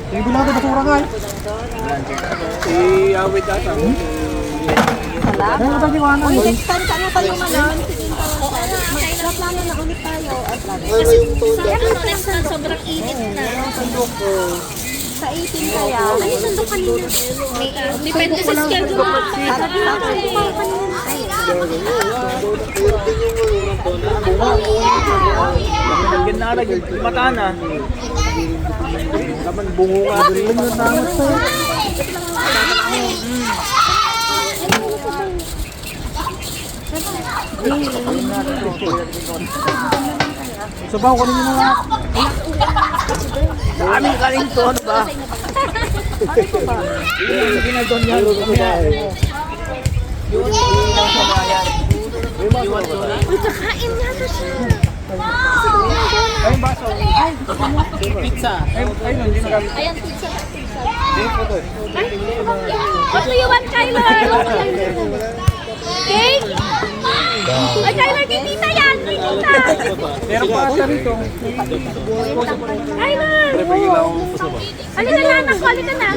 Yung gulata basura nga eh. Iawit ata. Salamat. Dahil ba di wala? Uy, next time, sana tayo manon? Sige, plano na ulit tayo. At plano. Kasi sa ano, next na sobrang init na. Sa eighteen kaya. Ano yung sundok kanina? Depende sa schedule. Parang, parang, parang, Lagyan na lagi, mata na. Naman bungo nga, dali lang yung naman sa'yo. Sabaw, kanina na. Dami kanin to, ano ba? Ano to ba? Yung ginagawa niya, luto niya. Uy, kakain na to siya. Ay, baso. Pizza. Ay, ay, hindi na kami. Ayan, pizza. Pizza. Ay, ano yun, Kyler? Cake? Ay, Kyler, kay tita yan, kay tita. Meron pa siya rito. Kyler! Halika na, anak ko, halika na.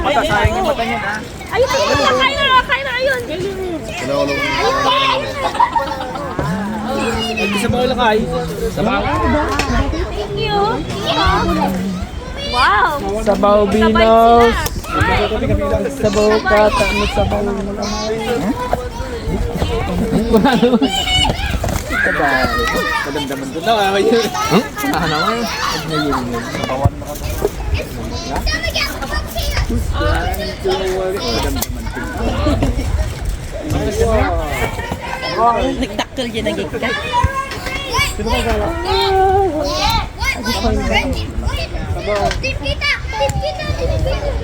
Mata, sayang yung mata niya, ha? Ayun, ayun, ayun, Kyler, oh, Kyler, ayun. Hello, hello. Ito sa mga lakay. Sa mga Thank you. Wow. Sabaw Sabay binos. Sila. Sabaw kata, ano sabaw? Sabaw. Madamdaman ko na, ah, yun. Huh? Ano naman? Ano yun? Sabawan mo ka. Madamdaman ko. Nagdakkel dyan ang gigka. Sino ka gala?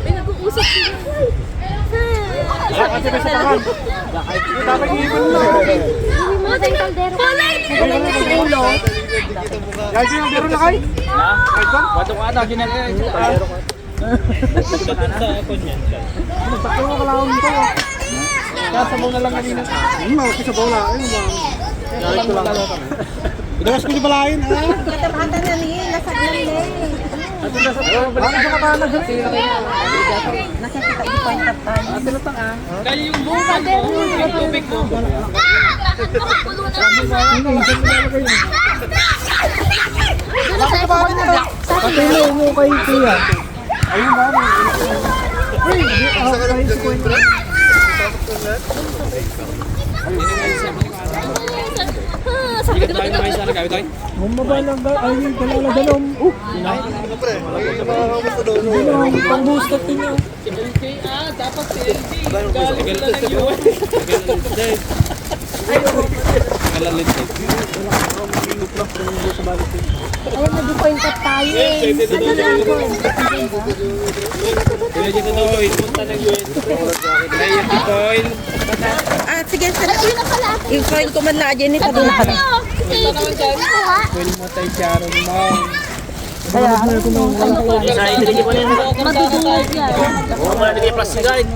Pinag-uusap sila. Dapat ibon na. Kulay! Guys, yung biro na kayo? Ha? Ito? Wato ka ata, ginagawa. Sa ako niyan. Sakto mo kalawan ko. Kasabaw na lang kanina. Hmm, okay, sabaw na. Ayun ba? Galit ko lang. Idawas ko di balain, ha? Katabatan na ni, nasagnan ni. Ano sa kapanan? Nakikita ko pa yung tayo. Dahil yung bunga mo, yung tubig mo. Bakit ba kami na? Pati mo, mo kay kuya. Ayun ba? Uy, di, ah, kay si kuya. Bumaba lang ba? Ay, yung kalala, ganun. Oh! Ganun, pang-boost up din yun. Si L J, ah, dapat si L J. Galing na ng U S. Galing na ng U S. Ay, nag-point up tayo eh. Ano lang, point? Pwede dito, oy. Punta ng U S. Ay, ito, oy. Ah, sige, sir. Yung point ko man na, Jenny, sabi na pala. Pwede mo tayo, Sharon, ma'am. Kaya, ano, madudungog yan.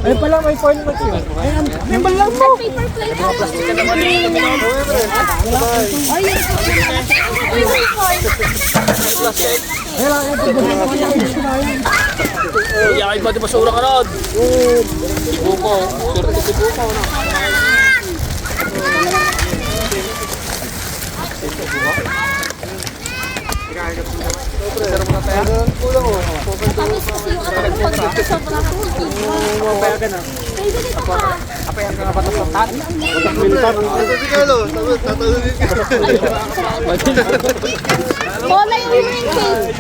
Ay pala, may point mo siya. Ay, ano, may balang mo. Paper plate. Mga plastic ka naman eh. Ay, ay, ay, pati basura ka na. Buko. Swerte si Buko, no? Tapos kasi yung anak ko pag dito sa mga tubig. Pwede dito pa. Ito si Carlo. Tapos tatalagin ko. Bola yung ring case.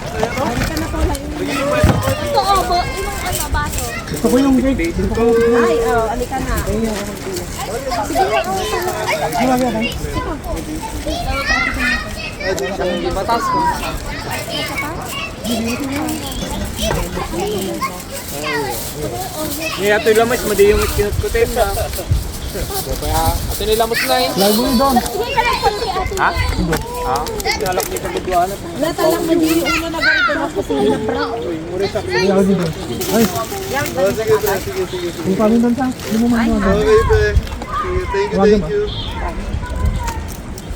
Ito, oh, bo-, yung ano, baso. Gusto ko yung cake. Ay, oh, alika na. Sige, oh, sige. Batas. Ni ato lamas, madi yung kinutkutin na. Kaya, ato ni lamas na eh. Lagu ni Don. Ha? Ha? Nalak ni kaguduan. Wala talang madi yung ulo na ganito, mas kasi yung brown. Lagu ni Don. Ay. Oh, sige, pre. Sige, sige, sige. Yung kami doon sa, hindi mo man. Okay, pre. Sige, thank you, thank you.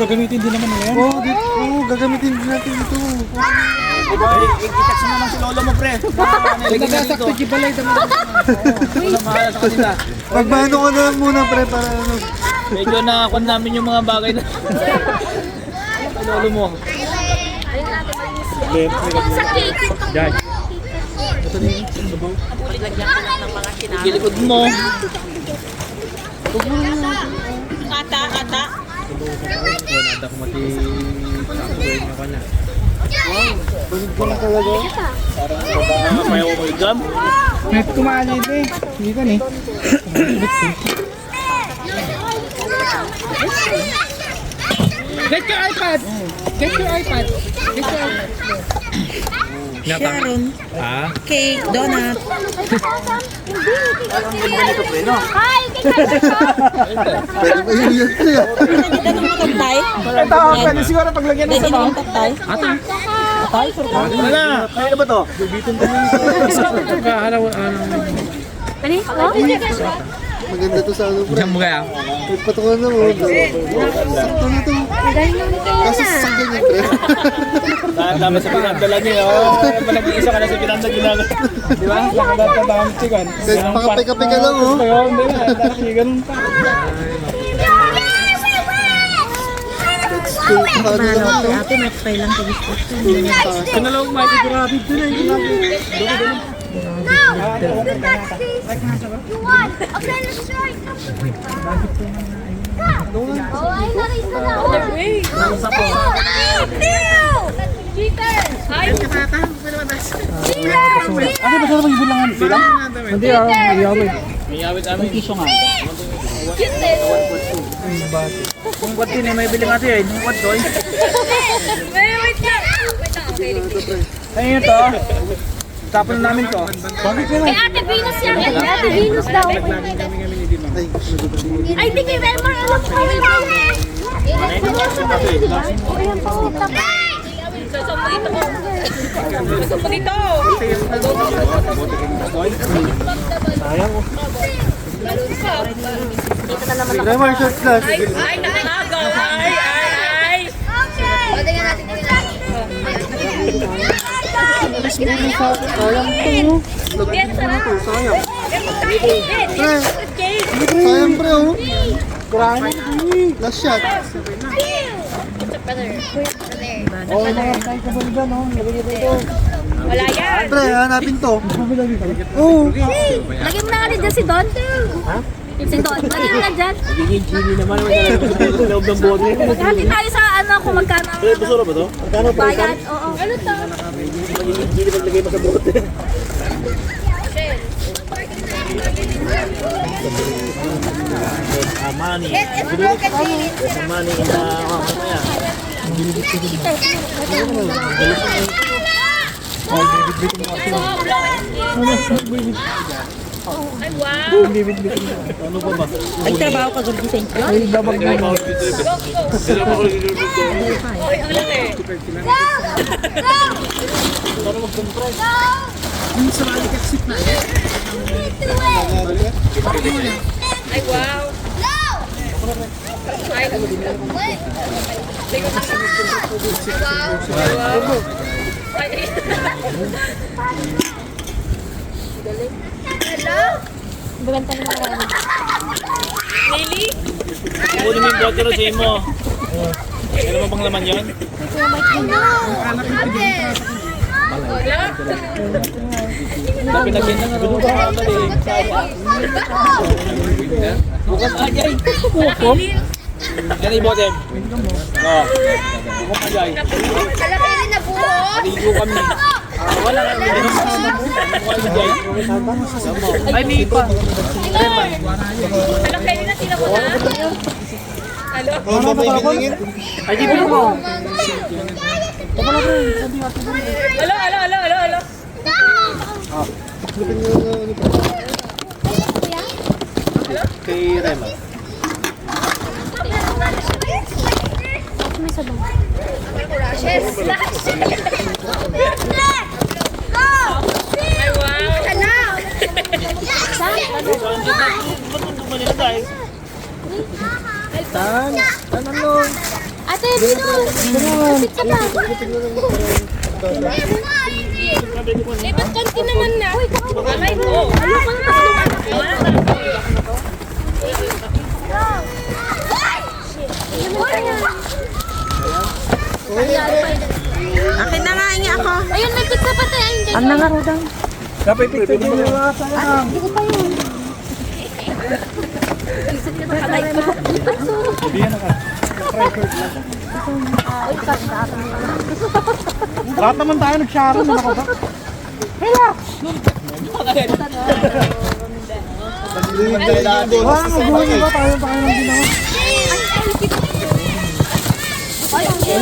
gagamitin din naman nila yan. Oo, di, oo, gagamitin din natin ito. Ay, i-text mo lang si lolo mo, pre. Nagasak to, gibalay naman. Wala mahala sa kanila. Magmano ka na lang muna, pre, para ano. Medyo nakakuan namin yung mga bagay na lolo mo. Diyan. Gilikod mo. Ata, ata. Wala, ako mati-, ako na kanya. Wow, baligyan talaga. Parang mabaho mo yung gum. May kumali ito eh. Hindi ka ni. Get your iPad! Get your iPad! Get your iPad! Sharon. Ah? Cake, donut. Hi, kay Kaiser po. Pwede ba yun yun, pre? Ano kita nung matagtay? Ito, pwede siguro paglagyan ng sabaw. Pwede nang magtagtay? Ata. Tay, sure ka? Wala. Kaya ba to? Ano? Maganda to sa ano, pre. Diyan mo kaya? May patungan na mo. Sakto na to. Kaso sasakyan niya, pre. Saan naman sa pinadala niya, oh? Ay, pag nag-iisa ka na sa pinadala, ginagawa. Di ba? Nakadata ba ang chicken? Kahit pakape-kape ka lang, oh. Ayun, di ba? Ganun pa. Let's go. Ano lang, ate, may pay lang sa gusto. Ano lang, may grabe din eh. Grabe, grabe. No! You touch this! You won! A friend is right! Oh, ay, na-raise na na! Cheater! Ay! Cheater! Ano ba, saan magbibilangan? Bilang? Hindi, ah, may awit. May awit, amin. Piso nga. Cheater! Kung ba't din, eh, may bilang ate, eh. Yung ba't, doy? May awit na! Wait lang, okay. Ayun to. Tapon namin to. Bakit yun? Kay Ate Venus yan. Kay Ate Venus daw. Ay, di kay Rema. Alam ko yun. O, ayan pa, oh. Gusto mo dito? Sayang, oh. Dito na naman ako. Ay, ay, nakakagaw. Ay, ay, ay. Pwede nga natin gawin natin. Mas mura sa akin. Sayang to. Lagyan ko na to. Sayang. Pre. Sayang, pre, oh. Grabe. Last shot. Oh, mga fry ka ba dyan, oh? Lagyan niyo dito. Wala yan. Pre, hanapin to. Oo. Lagyan mo na nga rin dyan si Don. Ha? Si Don. Lagyan mo na dyan. Nagiging genie naman. Wala na sa loob ng bote. Maghati tayo sa ano kung magkano ang Pre, basura ba to? Magkano, pre? Bayad. Oo. Ano to? Nagiging genie maglagay mo sa bote. Ah, money. There's a money in the, ah, ano yan? Ay, wow! Ano pa ba? Ay, trabaho ka, Gulgi. Thank you. Ay, babag na. Oy, ang laki. Go! Go! Go! Ang sarili ka, sip na. Ay, wow. Ay. Wow. Wow. Ay. Hello? Baganta na naman. Nelly? Kunin mo yung bote ron sa imo. Ano mo bang laman yon? Hello? Pinagyan na nga rin. Bukas ajay. Yan, ibotem. No. Bukas ajay. Kalaki rin na buo. Maligo kami. Ah, wala na. Ay, may pa. Kalaki rin na sila mo na. Hello? Ano ba may bilingin? Ay, di ba mo? Hello, hello, hello, hello, hello. Ah, paklipin niyo yung ano pa. Kay Rema. May sabaw. Ay, wow. Tan, tan, ano? Ate, dito! Lapit ka pa! Eh, ba't konti naman na? Aray ko! Ayoko na mas lumaki. Akin na nga, ingi ako. Ayun, may pizza pa tayo. Ayun, ang nangarodang. Kapay pizza din yung mga sayang. Hindi ko pa yun. Lahat naman tayo nag-Sharon, ano ka ba? Relax! Wala nang gulo, di ba? Tayo, tayo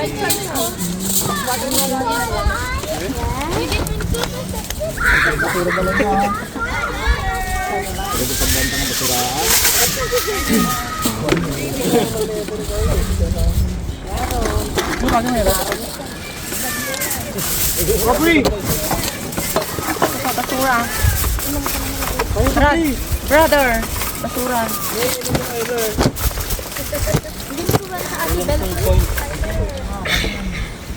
lang din ako. Basura ba lang yan? Pwede pagbenta ng basura, ha? Ano ba yun? Robbery! Basura. Brad, brother, basura. Hindi mo ba sa Ate Bel?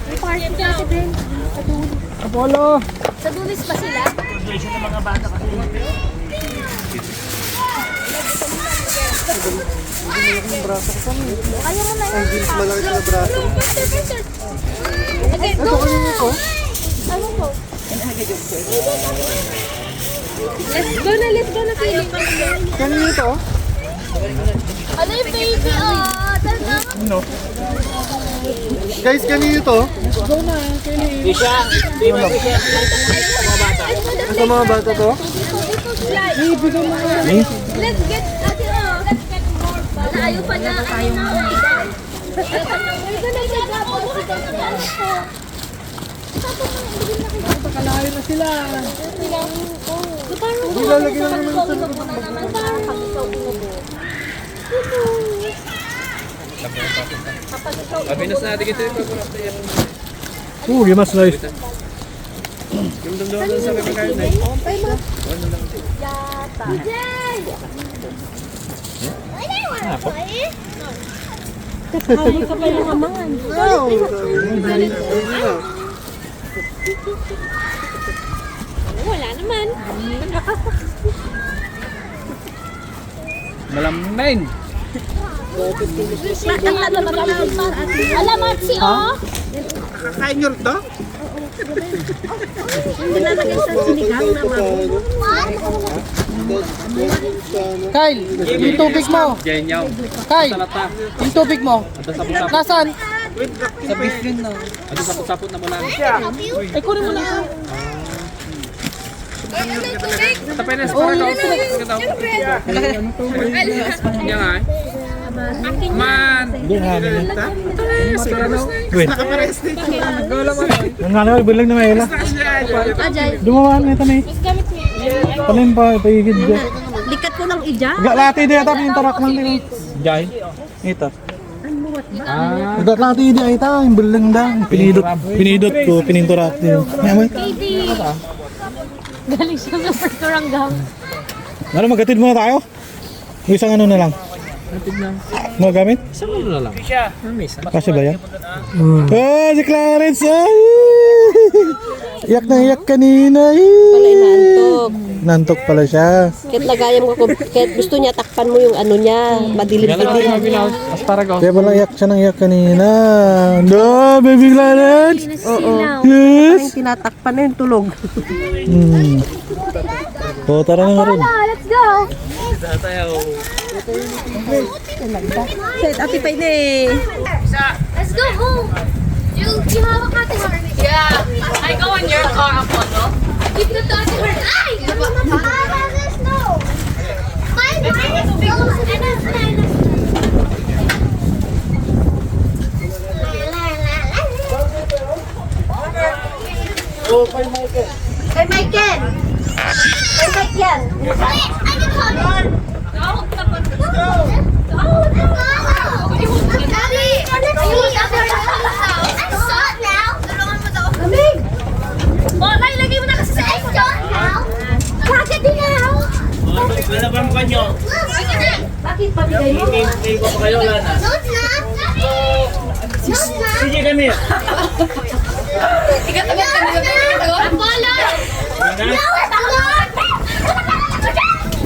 May party sa Ate Bel. Sa Dulis. Apollo! Sa Dulis pa sila? Kaya mo na yan. Ang malaki na braso. Ito, ano nito? Ano to? Let's go na, let's go na, Philip. Kanino to? Ano yung baby, oh? Tanda mo? Ano? Guys, kanino to? Let's go na, Philip. Isha, di ba, Isha? Sa mga bata. Sa mga bata to? Let's get, ate, oh. Ayaw pa na, ayaw na, oh. Pakalayo na sila. Ilalagay lang naman sa likod ng bag. Sabi na sa atin ito yung pag-urap na yan. Uy, mas nice. Yung doon doon sa may pagkain na yun. Yata. Ano? Wala naman. Malamnay. Alam, Archie, oh. Kakain nyo rin to? Nilalagay sa sinigang na baboy. Kyle, yung tubig mo. Kyle, yung tubig mo. Nasaan? Sa bistrin na. Ano, sapot-sapot na mo lang. Ay, kunin mo na. Tapay na sa para daw. Kanya nga eh. Man. Wait. Ang nga na, bilang na may ila. Ajay. Dumawa na ito na eh. Palim pa, paigid dyan. Likat ko ng ija. Galati di ata, pintarak man din. Jay. Ito. Ah. Ito lang ti di ay ta, yung bulang da. Pinidot, pinidot ko, pinintura ko. Ngayon, galing siya sa Suranggang. Ano, maghatid muna tayo? Yung isang ano na lang. Hatid na. Mga gamit? Isang ano na lang. Ano, isa? Kasi ba yan? Hmm. Ah, si Clarence! Ay! Iyak na iyak kanina. Pala inaantok. Nantok pala siya. Kahit lagayam ko, kahit gusto niya, takpan mo yung ano niya, madilim-dilim. Asparagus. Kaya pala iyak siya ng iyak kanina. No, baby Clarence! Oo. Yes! Parang tinatakpan na yung tulog. Hmm. O, tara na nga rin. Let's go! Sa Ate Pay na eh. Let's go home. You, you have a Ate Harmony. Yeah. I go in your car, Apollo. Keep the Ate Harmony. Ay! Mama, there's no. Mine, mine is blue. And it's mine. Oh, kay Michael. Kay Michael. Kay Michael. Bakit pamigay mo? Bakit pamigay mo? Hindi ko pa kayo, wala na. Sige, come here. Tiga-tiga ka nila. Apollo!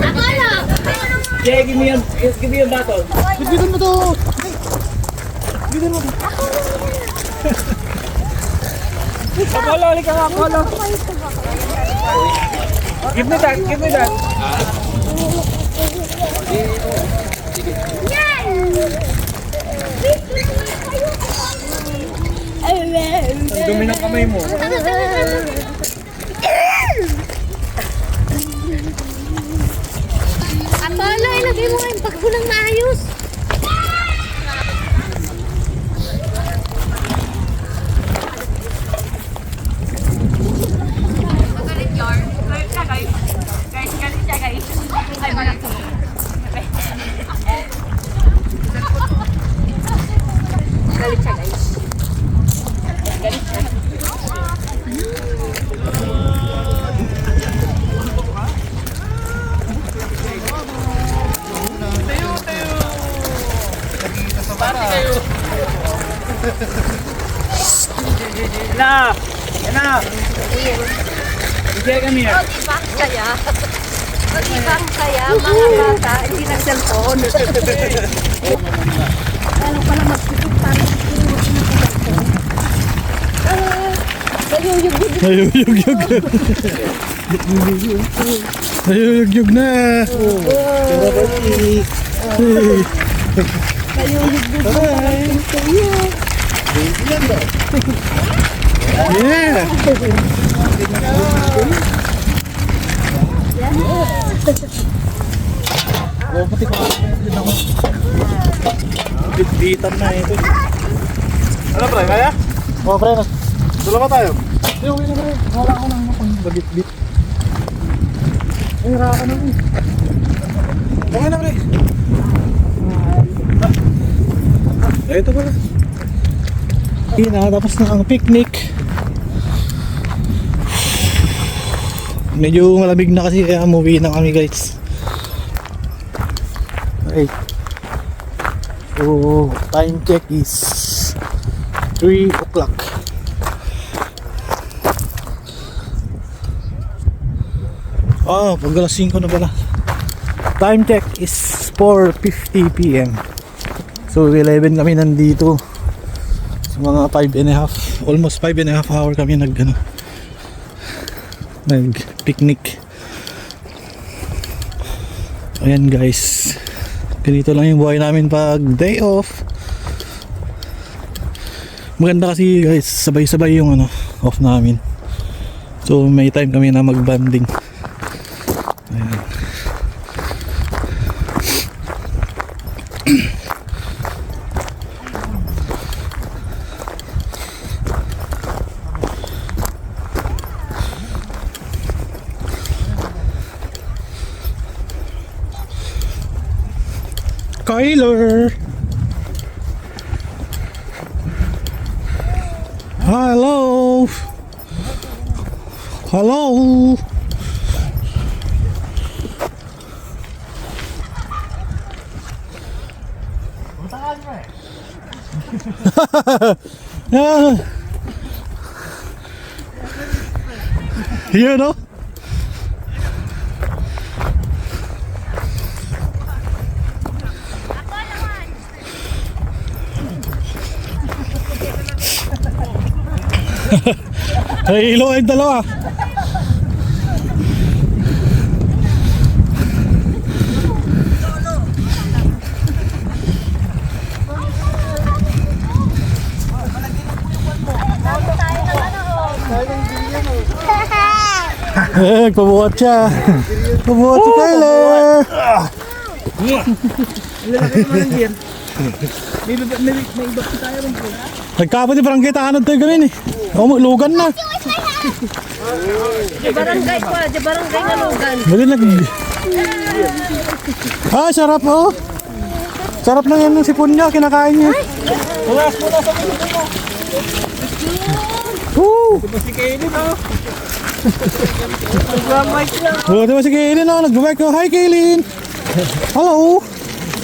Apollo! Yeah, give me a, give me a bottle. Bibitan mo to. Bibitan mo to. Apollo, halika nga, Apollo. Give me that, give me that. Ang dumi ng kamay mo. Apollo, ilagay mo nga yung bag mo ng maayos. Magaling yun. Galit siya, guys. Guys, galit siya, guys. Ay, magaling. Galit siya, guys. Galit siya. Tayo, tayo. Party kayo. Na! Yan na! Enjoy kami, ah. O, di ba? Kaya, o, di ba? Kaya, mga bata, hindi nag-cellphone. Lalo pala magtutog para sa cellphone. Ah, nayuyugyug. Nayuyugyug. Nayuyugyug na. Pero pati. Nayuyugyug na. Ay. Yeah. Oh, pati ko. Bitbitan na ito. Ano, pre? Kaya? Oh, pre. Dala ba tayo? Hindi, okay na, pre. Wala ko lang ako. Babitbit. Ay, hirapan ako eh. Okay na, pre. Ay, ito pala. Yun na, tapos na ang picnic. Medyo malamig na kasi kaya umuwi na kami, guys. Okay. So, time check is three o'clock. Ah, pag alas singko na pala. Time check is four fifty P M. So, eleven kami nandito. Mga five and a half, almost five and a half hour kami nag, ano, nag-picnic. Ayan guys. Ganito lang yung buhay namin pag day off. Maganda kasi guys, sabay-sabay yung ano, off namin. So may time kami na mag-bonding. Ayan. Kyler. Hello. Hello. Ah. Yun, no? Ay, ilo ay dalawa. Eh, pabuhat siya. Pabuhat si Kyler. Ang lalaki naman ng gear. May iba, may, may iba pa tayo rin po. Nagkapit yung barangay, tahanod tayo kami ni. Oh, lugan na. Di barangay pa, di barangay na lugan. Dali nag- Ah, sarap, oh. Sarap na yan ng sipon niya, kinakain niya. Punas mo na sa mga mo. Woo! Ito pa si Kaylin, oh. Nagmamike lang. Oh, ito pa si Kaylin, oh. Nagmamike, oh. Hi, Kaylin. Hello.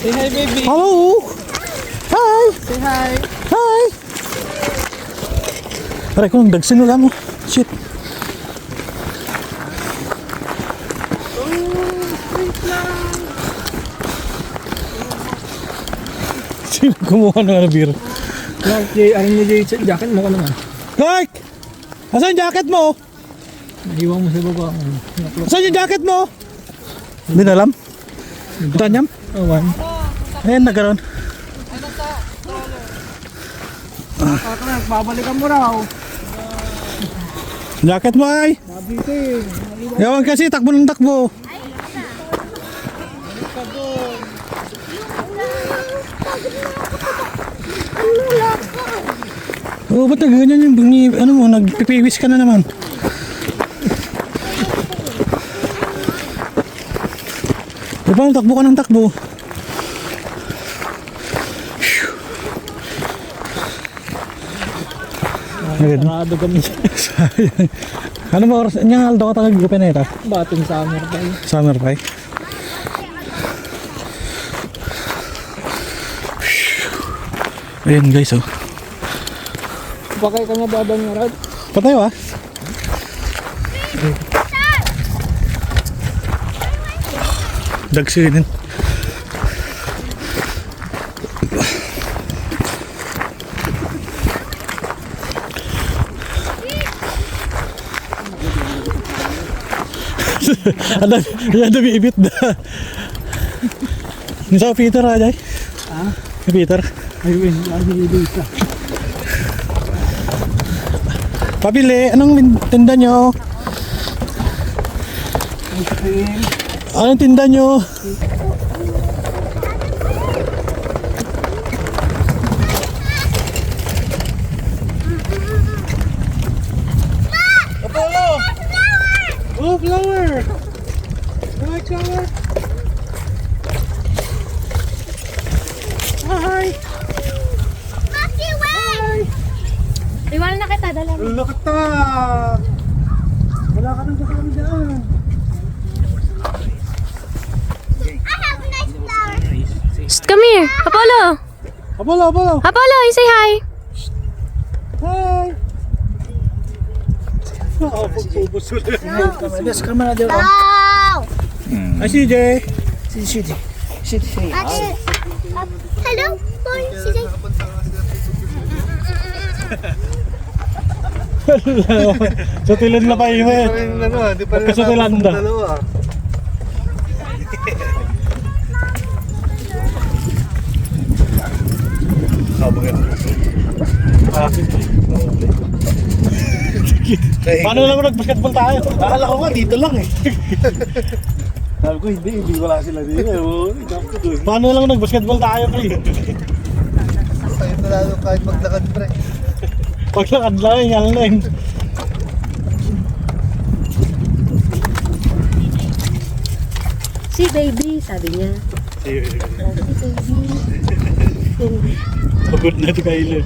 Say hi, baby. Hello. Hi. Say hi. Hi. Aray ko, nagdagsing na lang. Shit. Sino kumuha ng ano, beer? Clark, Jay, ano niya, Jay, jacket mo ko naman. Clark! Asan yung jacket mo? Naiwan mo sa baba. Ano? Asan yung jacket mo? Hindi na alam. Ito, anyam? Awan. Ayan, nagkaroon. Kaka, babalikan mo raw. Jacket mo ay? Mabiti. Yawan kasi, takbo ng takbo. Oh, ba't nagganyan yung bungi, ano mo, nagpipiwis ka na naman? Di ba, takbo ka ng takbo? Ayun. Sarado kami. Sayang. Ano ba oras? Nya, aldo ka talaga, open na ito? Bating summer pa eh. Summer pa eh. Ayan guys, oh. Bakay ka nga babang nga rad. Patay ba? Dagsinin. Ada, ada bibit da. Ni sa Peter, ajay. Ha? Ni Peter. Ay, win, ay, win, win, win. Pabili, anong win-, tinda nyo? Ice cream. Anong tinda nyo? Apollo! Oh, flower! Hi, flower! Hi! Hi! Iwan na kita, dala mo. Wala ka ta! Wala ka nang kasama dyan. I have nice flowers. Shh, come here. Apollo! Apollo, Apollo! Apollo, you say hi! Hi! Ah, pagtubos ulit. Yes, come on, Adele. Wow! Hi, C J! Si C J. Si C J. Ate, uh, hello, boy, C J. Sutilan na pa, eh. Di pa rin, ano, ah, di pa rin Pagkasutilan natapos ang da. Dalawa. Sabi nga. Paano lang nag-basketball tayo? Akala ko nga dito lang, eh. Sabi ko, hindi, hindi, wala sila dito, eh. Oo, sabi ko, doon. Paano lang nag-basketball tayo, pre? Ayun na lalo kahit maglakad, pre. Paglakad lang, yan lang. Si baby, sabi niya. Pagod na to, Kyler.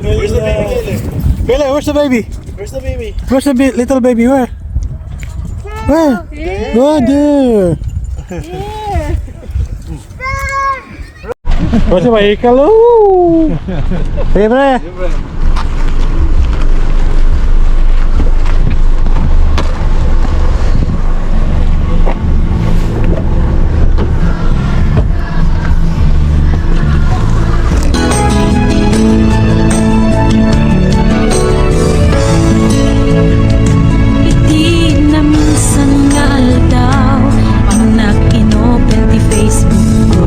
Where's the baby, Kyler? Kyler, where's the baby? Where's the baby? Where's the bi-, little baby? Where? Where? There. Oh, there. Here. Where's the vehicle? Oh! Hey, pre. Iti naminsan nga aldaw, innak inopen ti Facebook ko.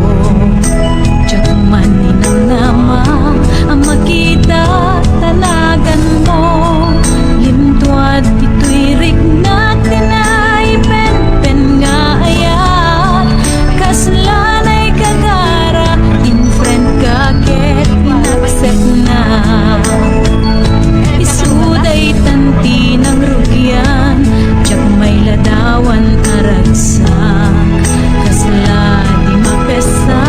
Diak man ninamnama a makita ta naganmo. Lintuad ditoy riknak ti naipenpen nga ayat. Kasla naikagara, in-friend ka ket in-accept na. Isu daytan ti nangrugian, diak mailadawan a ragsak. Kasla di mapessa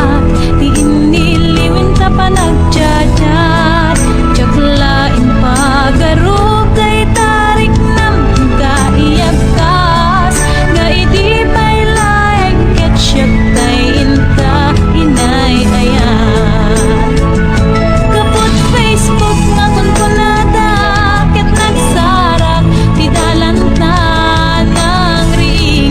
ti innilliwen ta panagchat-chat. Diak la impagarup dayta riknam nga iyabkas, nga idi pay laeng ket siak tay inta inay-ayat. Gapu ti Facebook nga kunkunada ket nagsarak ti dalan ta nangriing.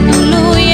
Hallelujah.